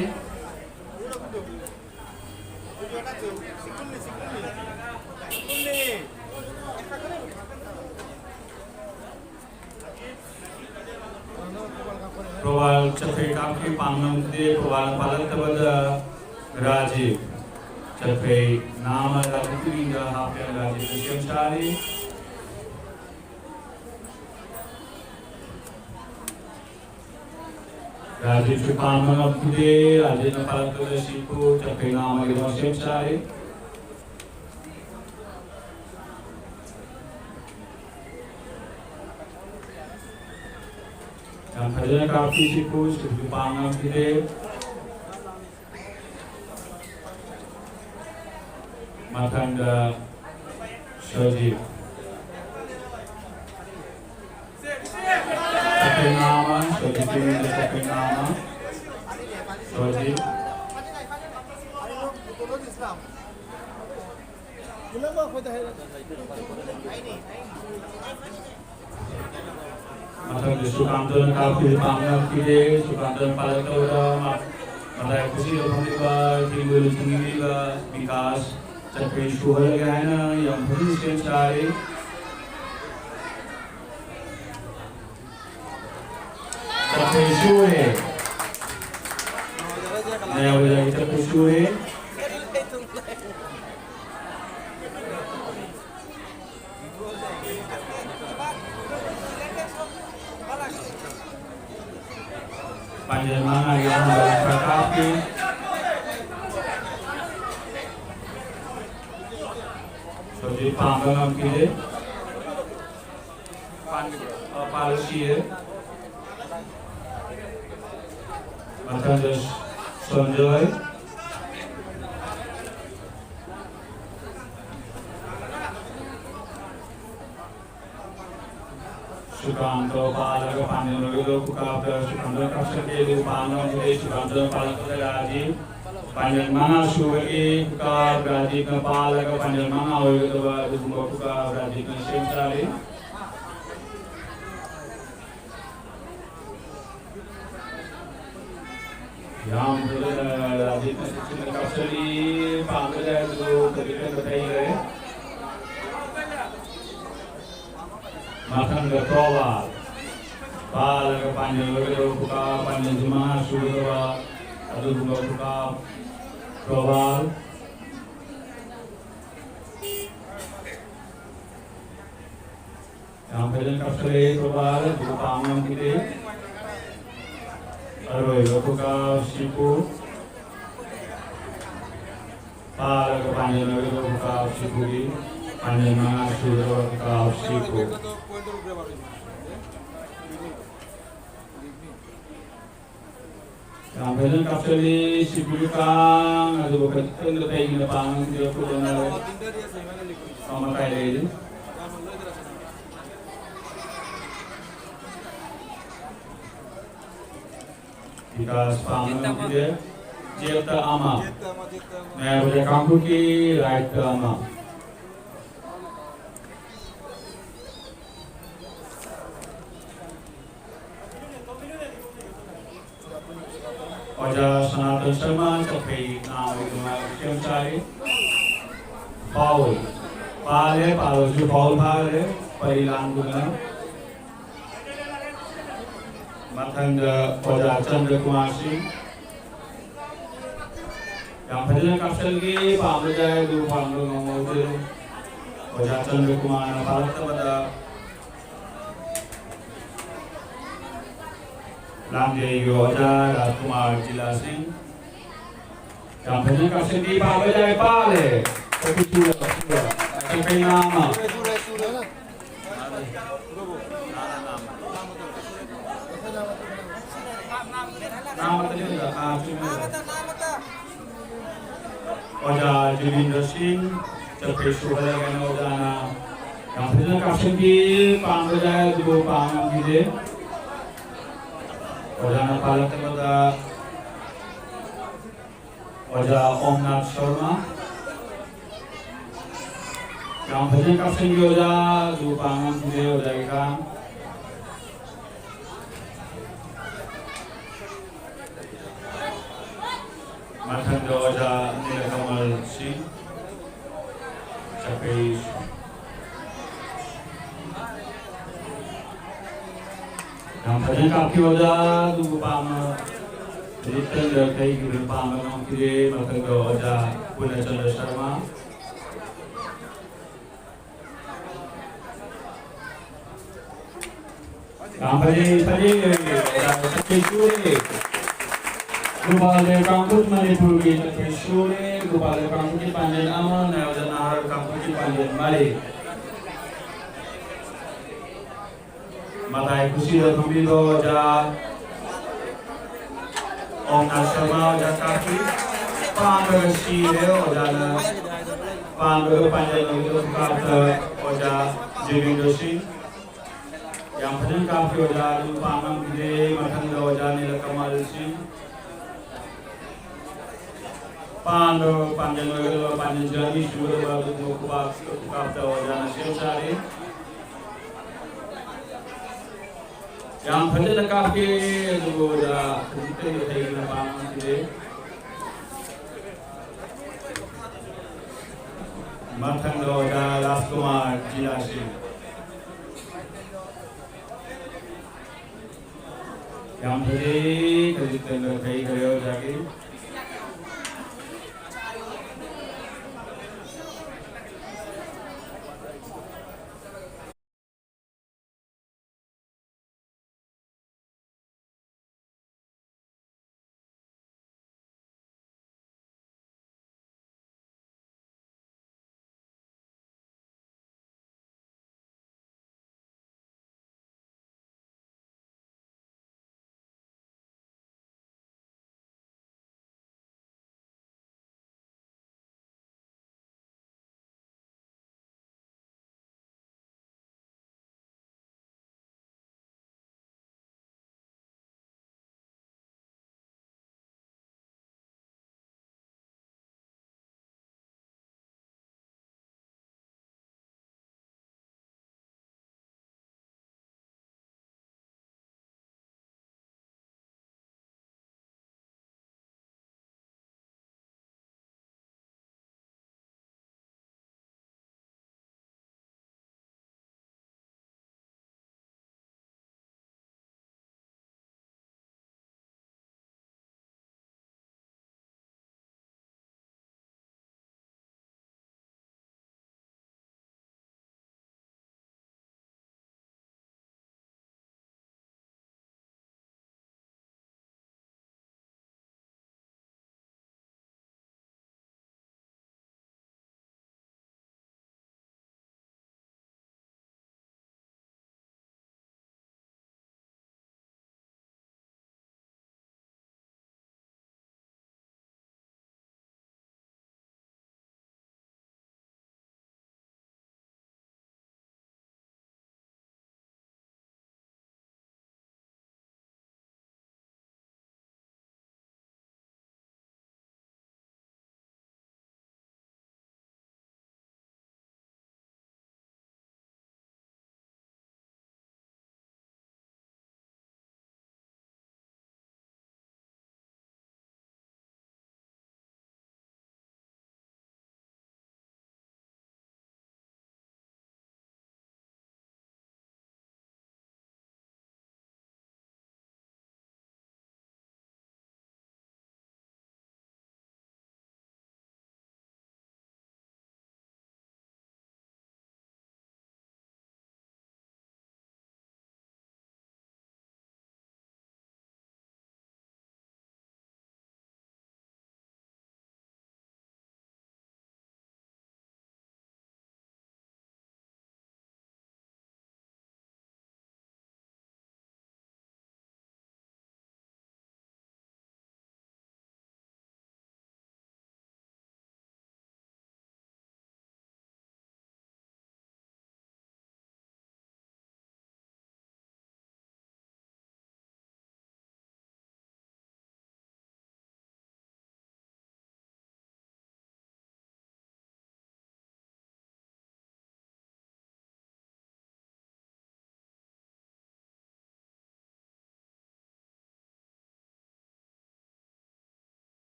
ꯄ꯭ꯔꯣꯕꯥꯜ ꯆꯠꯈ꯭ꯔꯦ, ꯀꯥꯞꯈꯤ, ꯄꯥꯝꯅꯝꯗꯦ, ꯄ꯭ꯔꯣꯕꯥꯜꯅ ꯄꯥꯜꯂꯛꯇꯕꯗ ꯔꯥꯖꯤꯕ ꯆꯠꯈ꯭ꯔꯦ, ꯅꯥꯃ ꯔꯥꯖꯤꯕꯀꯤ ꯃꯤꯡꯗ ꯍꯥꯞꯄꯦ, ꯔꯥꯖꯤꯕꯅ ꯁꯦꯝ ꯁꯥꯔꯤ꯫ ꯔꯥꯖꯤꯕꯁꯨ ꯄꯥꯝꯕ ꯉꯝꯈꯤꯗꯦ, ꯔꯥꯖꯤꯕꯅ ꯄꯥꯜꯂꯛꯇꯕꯗ ꯁꯤꯄꯨ ꯆꯠꯈ꯭ꯔꯦ, ꯅꯥꯃꯒꯤꯗꯃꯛ ꯁꯦꯝ ꯁꯥꯔꯤ꯫ ꯌꯥꯝ ꯐꯖꯅ ꯀꯥꯞꯄꯤ ꯁꯤꯄꯨ, ꯁꯤꯄꯨ ꯄꯥꯝ ꯉꯝꯈꯤꯗꯦ꯫ ꯃꯊꯪꯗ ꯁꯣꯖꯤꯠ꯫ ꯆꯠꯈ꯭ꯔꯦ ꯅꯥꯃ, ꯁꯣꯖꯤꯠꯀꯤ ꯃꯤꯡꯗ ꯆꯠꯈ꯭ꯔꯦ ꯅꯥꯃ꯫ ꯁꯣꯖꯤꯠ꯫ ꯃꯊꯪꯗ ꯁꯨꯀꯥꯟꯇꯅ ꯀꯥꯞꯈꯤꯕ ꯄꯥꯝꯅꯈꯤꯗꯦ꯫ ꯁꯨꯀꯥꯟꯇꯅ ꯄꯥꯜꯂꯛꯇꯧꯔ ꯃ-, ꯃꯇꯥꯏ ꯈꯨꯁꯤꯗ ꯐꯝꯂꯤꯕ ꯊꯤꯡꯕ ꯂꯨꯆꯤꯡꯕꯤꯔꯤꯕ ꯕꯤꯀꯥꯁ ꯆꯠꯈ꯭ꯔꯦ ꯁꯨꯍꯜꯂꯒꯦ ꯍꯥꯏꯅ ꯌꯥꯝ ꯐꯖꯅ ꯁꯦꯝ ꯁꯥꯔꯤ꯫ ꯆꯠꯈ꯭ꯔꯦ ꯁꯨꯔꯦ꯫ ꯃꯌꯥꯝ ꯕꯖꯥꯔꯒꯤ ꯆꯠꯈ꯭ꯔꯦ ꯁꯨꯔꯦ꯫ ꯄꯥꯟꯖꯜ ꯃꯉꯥꯒꯤ ꯑꯍꯨꯝꯗ ꯈꯔ ꯀꯥꯞꯄꯤ꯫ ꯁꯣꯖꯤꯠ ꯄꯥꯝꯕ ꯉꯝꯈꯤꯗꯦ꯫ ꯄꯥꯟ-, ꯑ, ꯄꯥꯜꯂꯨ ꯁꯤꯌꯦ꯫ ꯃꯊꯪꯗ ꯁꯣꯟꯖꯣꯏ꯫ ꯁꯨꯀꯥꯟꯇꯣ ꯄꯥꯜꯂꯒ ꯄꯥꯟꯖꯟ ꯑꯣꯏꯒꯗꯧꯕ ꯈꯨꯀꯥꯞꯇ ꯁꯨꯀꯥꯟꯇꯣꯅ ꯀꯥꯞꯁꯤꯟꯈꯤ꯫ ꯑꯗꯨꯕꯨ ꯄꯥꯟꯕ ꯉꯝꯈꯤꯗꯦ꯫ ꯁꯨꯀꯥꯟꯇꯣꯅ ꯄꯥꯜꯂꯛꯄꯗ ꯔꯥꯖꯤꯞ, ꯄꯥꯟꯖꯟ ꯃꯉꯥ ꯁꯨꯕꯒꯤ ꯈꯨꯀꯥꯞ ꯔꯥꯖꯤꯞꯅ ꯄꯥꯜꯂꯒ ꯄꯥꯟꯖꯟ ꯃꯉꯥ ꯑꯣꯏꯒꯗꯕ ꯑꯗꯨꯒꯨꯝꯕ ꯈꯨꯀꯥꯞ ꯔꯥꯖꯤꯞꯅ ꯁꯦꯝ ꯁꯥꯔꯤ꯫ ꯌꯥꯝ ꯐꯖꯅ ꯔꯥꯖꯤꯞꯅ ꯆꯦꯛꯁꯤꯟꯅ ꯀꯥꯞꯁꯤꯜꯂꯤ꯫ ꯄꯥꯟꯕ ꯌꯥꯏ ꯑꯗꯨꯕꯨ ꯀꯔꯤ ꯀꯟꯅ ꯊꯩꯈ꯭ꯔꯦ꯫ ꯃꯊꯪꯗ ꯄ꯭ꯔꯣꯕꯥꯜ꯫ ꯄꯥꯜꯂꯒ ꯄꯥꯟꯖꯜ ꯑꯣꯏꯒꯗꯕ ꯈꯨꯀꯥꯞ, ꯄꯥꯟꯖꯜꯁꯨ ꯃꯉꯥ ꯁꯨꯒꯗꯕ ꯑꯗꯨꯒꯨꯝꯕ ꯈꯨꯀꯥꯞ꯫ ꯄ꯭ꯔꯣꯕꯥꯜ꯫ ꯌꯥꯝ ꯐꯖꯅ ꯀꯥꯞꯁꯤꯜꯂꯛꯑꯦ ꯄ꯭ꯔꯣꯕꯥꯜ, ꯑꯗꯨꯒ ꯄꯥꯝ ꯉꯝꯈꯤꯗꯦ꯫ ꯑꯔꯣꯏꯕ ꯈꯨꯀꯥꯞ ꯁꯤꯄꯨ꯫ ꯄꯥꯜꯂꯒ ꯄꯥꯟꯖꯜ ꯑꯣꯏꯒꯗꯕ ꯈꯨꯀꯥꯞ ꯁꯤꯄꯨꯒꯤ ꯄꯥꯟꯖꯜ ꯃꯉꯥ ꯁꯨꯒꯗꯕ ꯈꯨꯀꯥꯞ ꯁꯤꯄꯨ꯫ ꯌꯥꯝ ꯐꯖꯅ ꯀꯥꯞꯁꯤꯜꯂꯤ ꯁꯤꯄꯨꯒꯤ ꯀꯥꯡ ꯑꯗꯨꯕꯨ ꯈꯖꯤꯛꯇꯪꯗ ꯀꯩꯒꯤꯅ ꯄꯥꯡ ꯉꯝꯈꯤꯗꯕ ꯈꯨꯗꯣꯡꯅ ꯑꯃ ꯃꯈꯥꯏ ꯂꯩꯔꯤ꯫ ꯕꯤꯀꯥꯁ ꯄꯥꯝꯕ ꯉꯝꯈꯤꯗꯦ꯫ ꯖꯦꯠꯇ ꯑꯃ꯫ ꯃꯌꯥꯝꯕꯗ ꯀꯥꯡꯕꯨꯒꯤ ꯔꯥꯏꯠꯇ ꯑꯃ꯫ ꯑꯣꯖꯥ ꯁꯅꯥꯇꯟ ꯁꯔꯃ ꯆꯠꯈꯩ ꯅꯥꯕꯒꯤꯗꯃꯛ ꯁꯦꯝ ꯁꯥꯔꯤ꯫ ꯐꯥꯎꯜ꯫ ꯄꯥꯜꯂꯦ, ꯄꯥꯜꯂꯁꯨ ꯐꯥꯎꯜ ꯐꯥꯈ꯭ꯔꯦ꯫ ꯄꯔꯤ ꯂꯥꯡꯗꯨꯅ꯫ ꯃꯊꯪꯗ ꯑꯣꯖꯥ ꯆꯟꯗ꯭ꯔ ꯀꯨꯃꯥꯔ ꯁꯤꯡ꯫ ꯌꯥꯝ ꯐꯖꯅ ꯀꯥꯞꯁꯤꯟꯈꯤ, ꯄꯥꯝꯕ ꯌꯥꯏ, ꯑꯗꯨ ꯄꯥꯝꯕ ꯉꯝꯍꯧꯗꯦ꯫ ꯑꯣꯖꯥ ꯆꯟꯗ꯭ꯔ ꯀꯨꯃꯥꯔꯅ ꯐꯥꯔꯛꯇꯕꯗ ꯂꯥꯡꯖꯩꯒꯤ ꯑꯣꯖꯥ ꯔꯥꯖꯀꯨꯃꯥꯔ ꯖꯤꯂꯥ ꯁꯤꯡ꯫ ꯌꯥꯝ ꯐꯖꯅ ꯀꯥꯞꯁꯤꯟꯈꯤ, ꯄꯥꯝꯕ ꯌꯥꯏ, ꯄꯥꯜꯂꯦ꯫ ꯆꯠꯈꯩ ꯅꯥꯝꯃ꯫ ꯑꯣꯖꯥ ꯖꯤꯕꯤꯟꯗ꯭ꯔ ꯁꯤꯡ ꯆꯠꯈ꯭ꯔꯦ ꯁꯨꯍꯜꯂꯒꯅ ꯑꯣꯖꯥꯅ ꯌꯥꯝ ꯐꯖꯅ ꯀꯥꯞꯁꯤꯟꯈꯤ, ꯄꯥꯝꯕꯗ ꯑꯗꯨꯕꯨ ꯄꯥꯝ ꯉꯝꯈꯤꯗꯦ꯫ ꯑꯣꯖꯥꯅ ꯄꯥꯜꯂꯛꯇꯕꯗ ꯑꯣꯖꯥ ꯑꯣꯝꯅꯥꯊ ꯁꯔꯃ꯫ ꯌꯥꯝ ꯐꯖꯅ ꯀꯥꯞꯁꯤꯟꯈꯤ ꯑꯣꯖꯥ, ꯑꯗꯨꯕꯨ ꯄꯥꯝ ꯉꯝꯈꯤꯗꯦ ꯑꯣꯖꯥꯒꯤ ꯈꯥꯡ꯫ ꯃꯊꯪꯗ ꯑꯣꯖꯥ ꯅꯤꯂꯀꯃꯜ ꯁꯤꯡ, ꯆꯀ꯭ꯔꯤ꯫ ꯌꯥꯝ ꯐꯖꯅ ꯀꯥꯞꯈꯤ ꯑꯣꯖꯥ, ꯑꯗꯨꯕꯨ ꯄꯥꯝꯕ ꯍꯧꯖꯤꯛꯇꯪꯗ ꯀꯩꯒꯤꯅꯣ ꯄꯥꯝꯕ ꯉꯝꯈꯤꯗꯦ꯫ ꯃꯊꯪꯗ ꯑꯣꯖꯥ ꯄꯨꯔꯅꯆꯟꯗ꯭ꯔ ꯁꯔꯃ꯫ ꯌꯥꯝ ꯐꯖꯩ, ꯐꯖꯩ, ꯐꯖꯩ, ꯐꯖꯩ꯫ ꯒꯣꯄꯥꯜ ꯗꯦꯕ ꯀꯥꯡꯈꯨꯠ ꯃꯅꯤꯄꯨꯔꯒꯤ ꯅꯨꯄꯤ ꯁꯨꯔꯦ꯫ ꯒꯣꯄꯥꯜ ꯗꯦꯕ ꯀꯥꯡꯈꯨꯠꯀꯤ ꯄꯥꯟꯖꯤꯜ ꯑꯃ, ꯅꯥꯌꯣꯖꯟ ꯅꯍꯥꯔ ꯀꯥꯡꯈꯨꯠꯀꯤ ꯄꯥꯟꯖꯤꯜ ꯃꯔꯤ꯫ ꯃꯇꯥꯏ ꯈꯨꯁꯤꯗ ꯐꯝꯕꯤꯕ ꯑꯣꯖꯥ ꯑꯣꯝꯅꯥꯊ ꯁꯔꯃ ꯑꯣꯖꯥ ꯀꯥꯞꯄꯤ꯫ ꯄꯥꯟꯕꯒ ꯁꯤꯔꯦ ꯑꯣꯖꯥꯅ꯫ ꯄꯥꯟꯕꯒ ꯄꯥꯟꯖꯜ ꯑꯣꯏꯒꯗꯕ ꯀꯥꯞꯇ ꯑꯣꯖꯥ ꯖꯤꯕꯦꯟꯗ꯭ꯔ ꯁꯤꯡ꯫ ꯌꯥꯝ ꯐꯖꯅ ꯀꯥꯞꯈꯤ ꯑꯣꯖꯥ, ꯑꯗꯨ ꯄꯥꯟ ꯉꯝꯈꯤꯗꯦ꯫ ꯃꯊꯪꯗ ꯑꯣꯖꯥ ꯅꯤꯂꯀꯃꯜ ꯁꯤꯡ꯫ ꯄꯥꯟꯕ ꯄꯥꯟꯖꯜ ꯑꯣꯏꯒꯗꯕ ꯄꯥꯟꯖꯜꯁꯦ ꯑꯅꯤ ꯁꯨꯒꯗꯕ ꯑꯗꯨꯒꯨꯝꯕ ꯈꯨꯕꯥꯛ ꯈꯨꯀꯥꯞꯇ ꯑꯣꯖꯥꯅ ꯁꯦꯝ ꯁꯥꯔꯤ꯫ ꯌꯥꯝ ꯐꯖꯅ ꯀꯥꯞꯈꯤ, ꯑꯗꯨꯕꯨ ꯑꯣꯖꯥ ꯈꯖꯤꯛꯇꯪ ꯍꯩꯅ ꯄꯥꯟ ꯉꯝꯈꯤꯗꯦ꯫ ꯃꯊꯪꯗ ꯑꯣꯖꯥ ꯔꯥꯖꯀꯨꯃꯥꯔ ꯖꯤꯂꯥꯁꯤꯡ꯫ ꯌꯥꯝ ꯐꯖꯩ, ꯈꯖꯤꯛꯇꯪꯗ ꯐꯩꯈ꯭ꯔꯦ ꯑꯣꯖꯥꯒꯤ꯫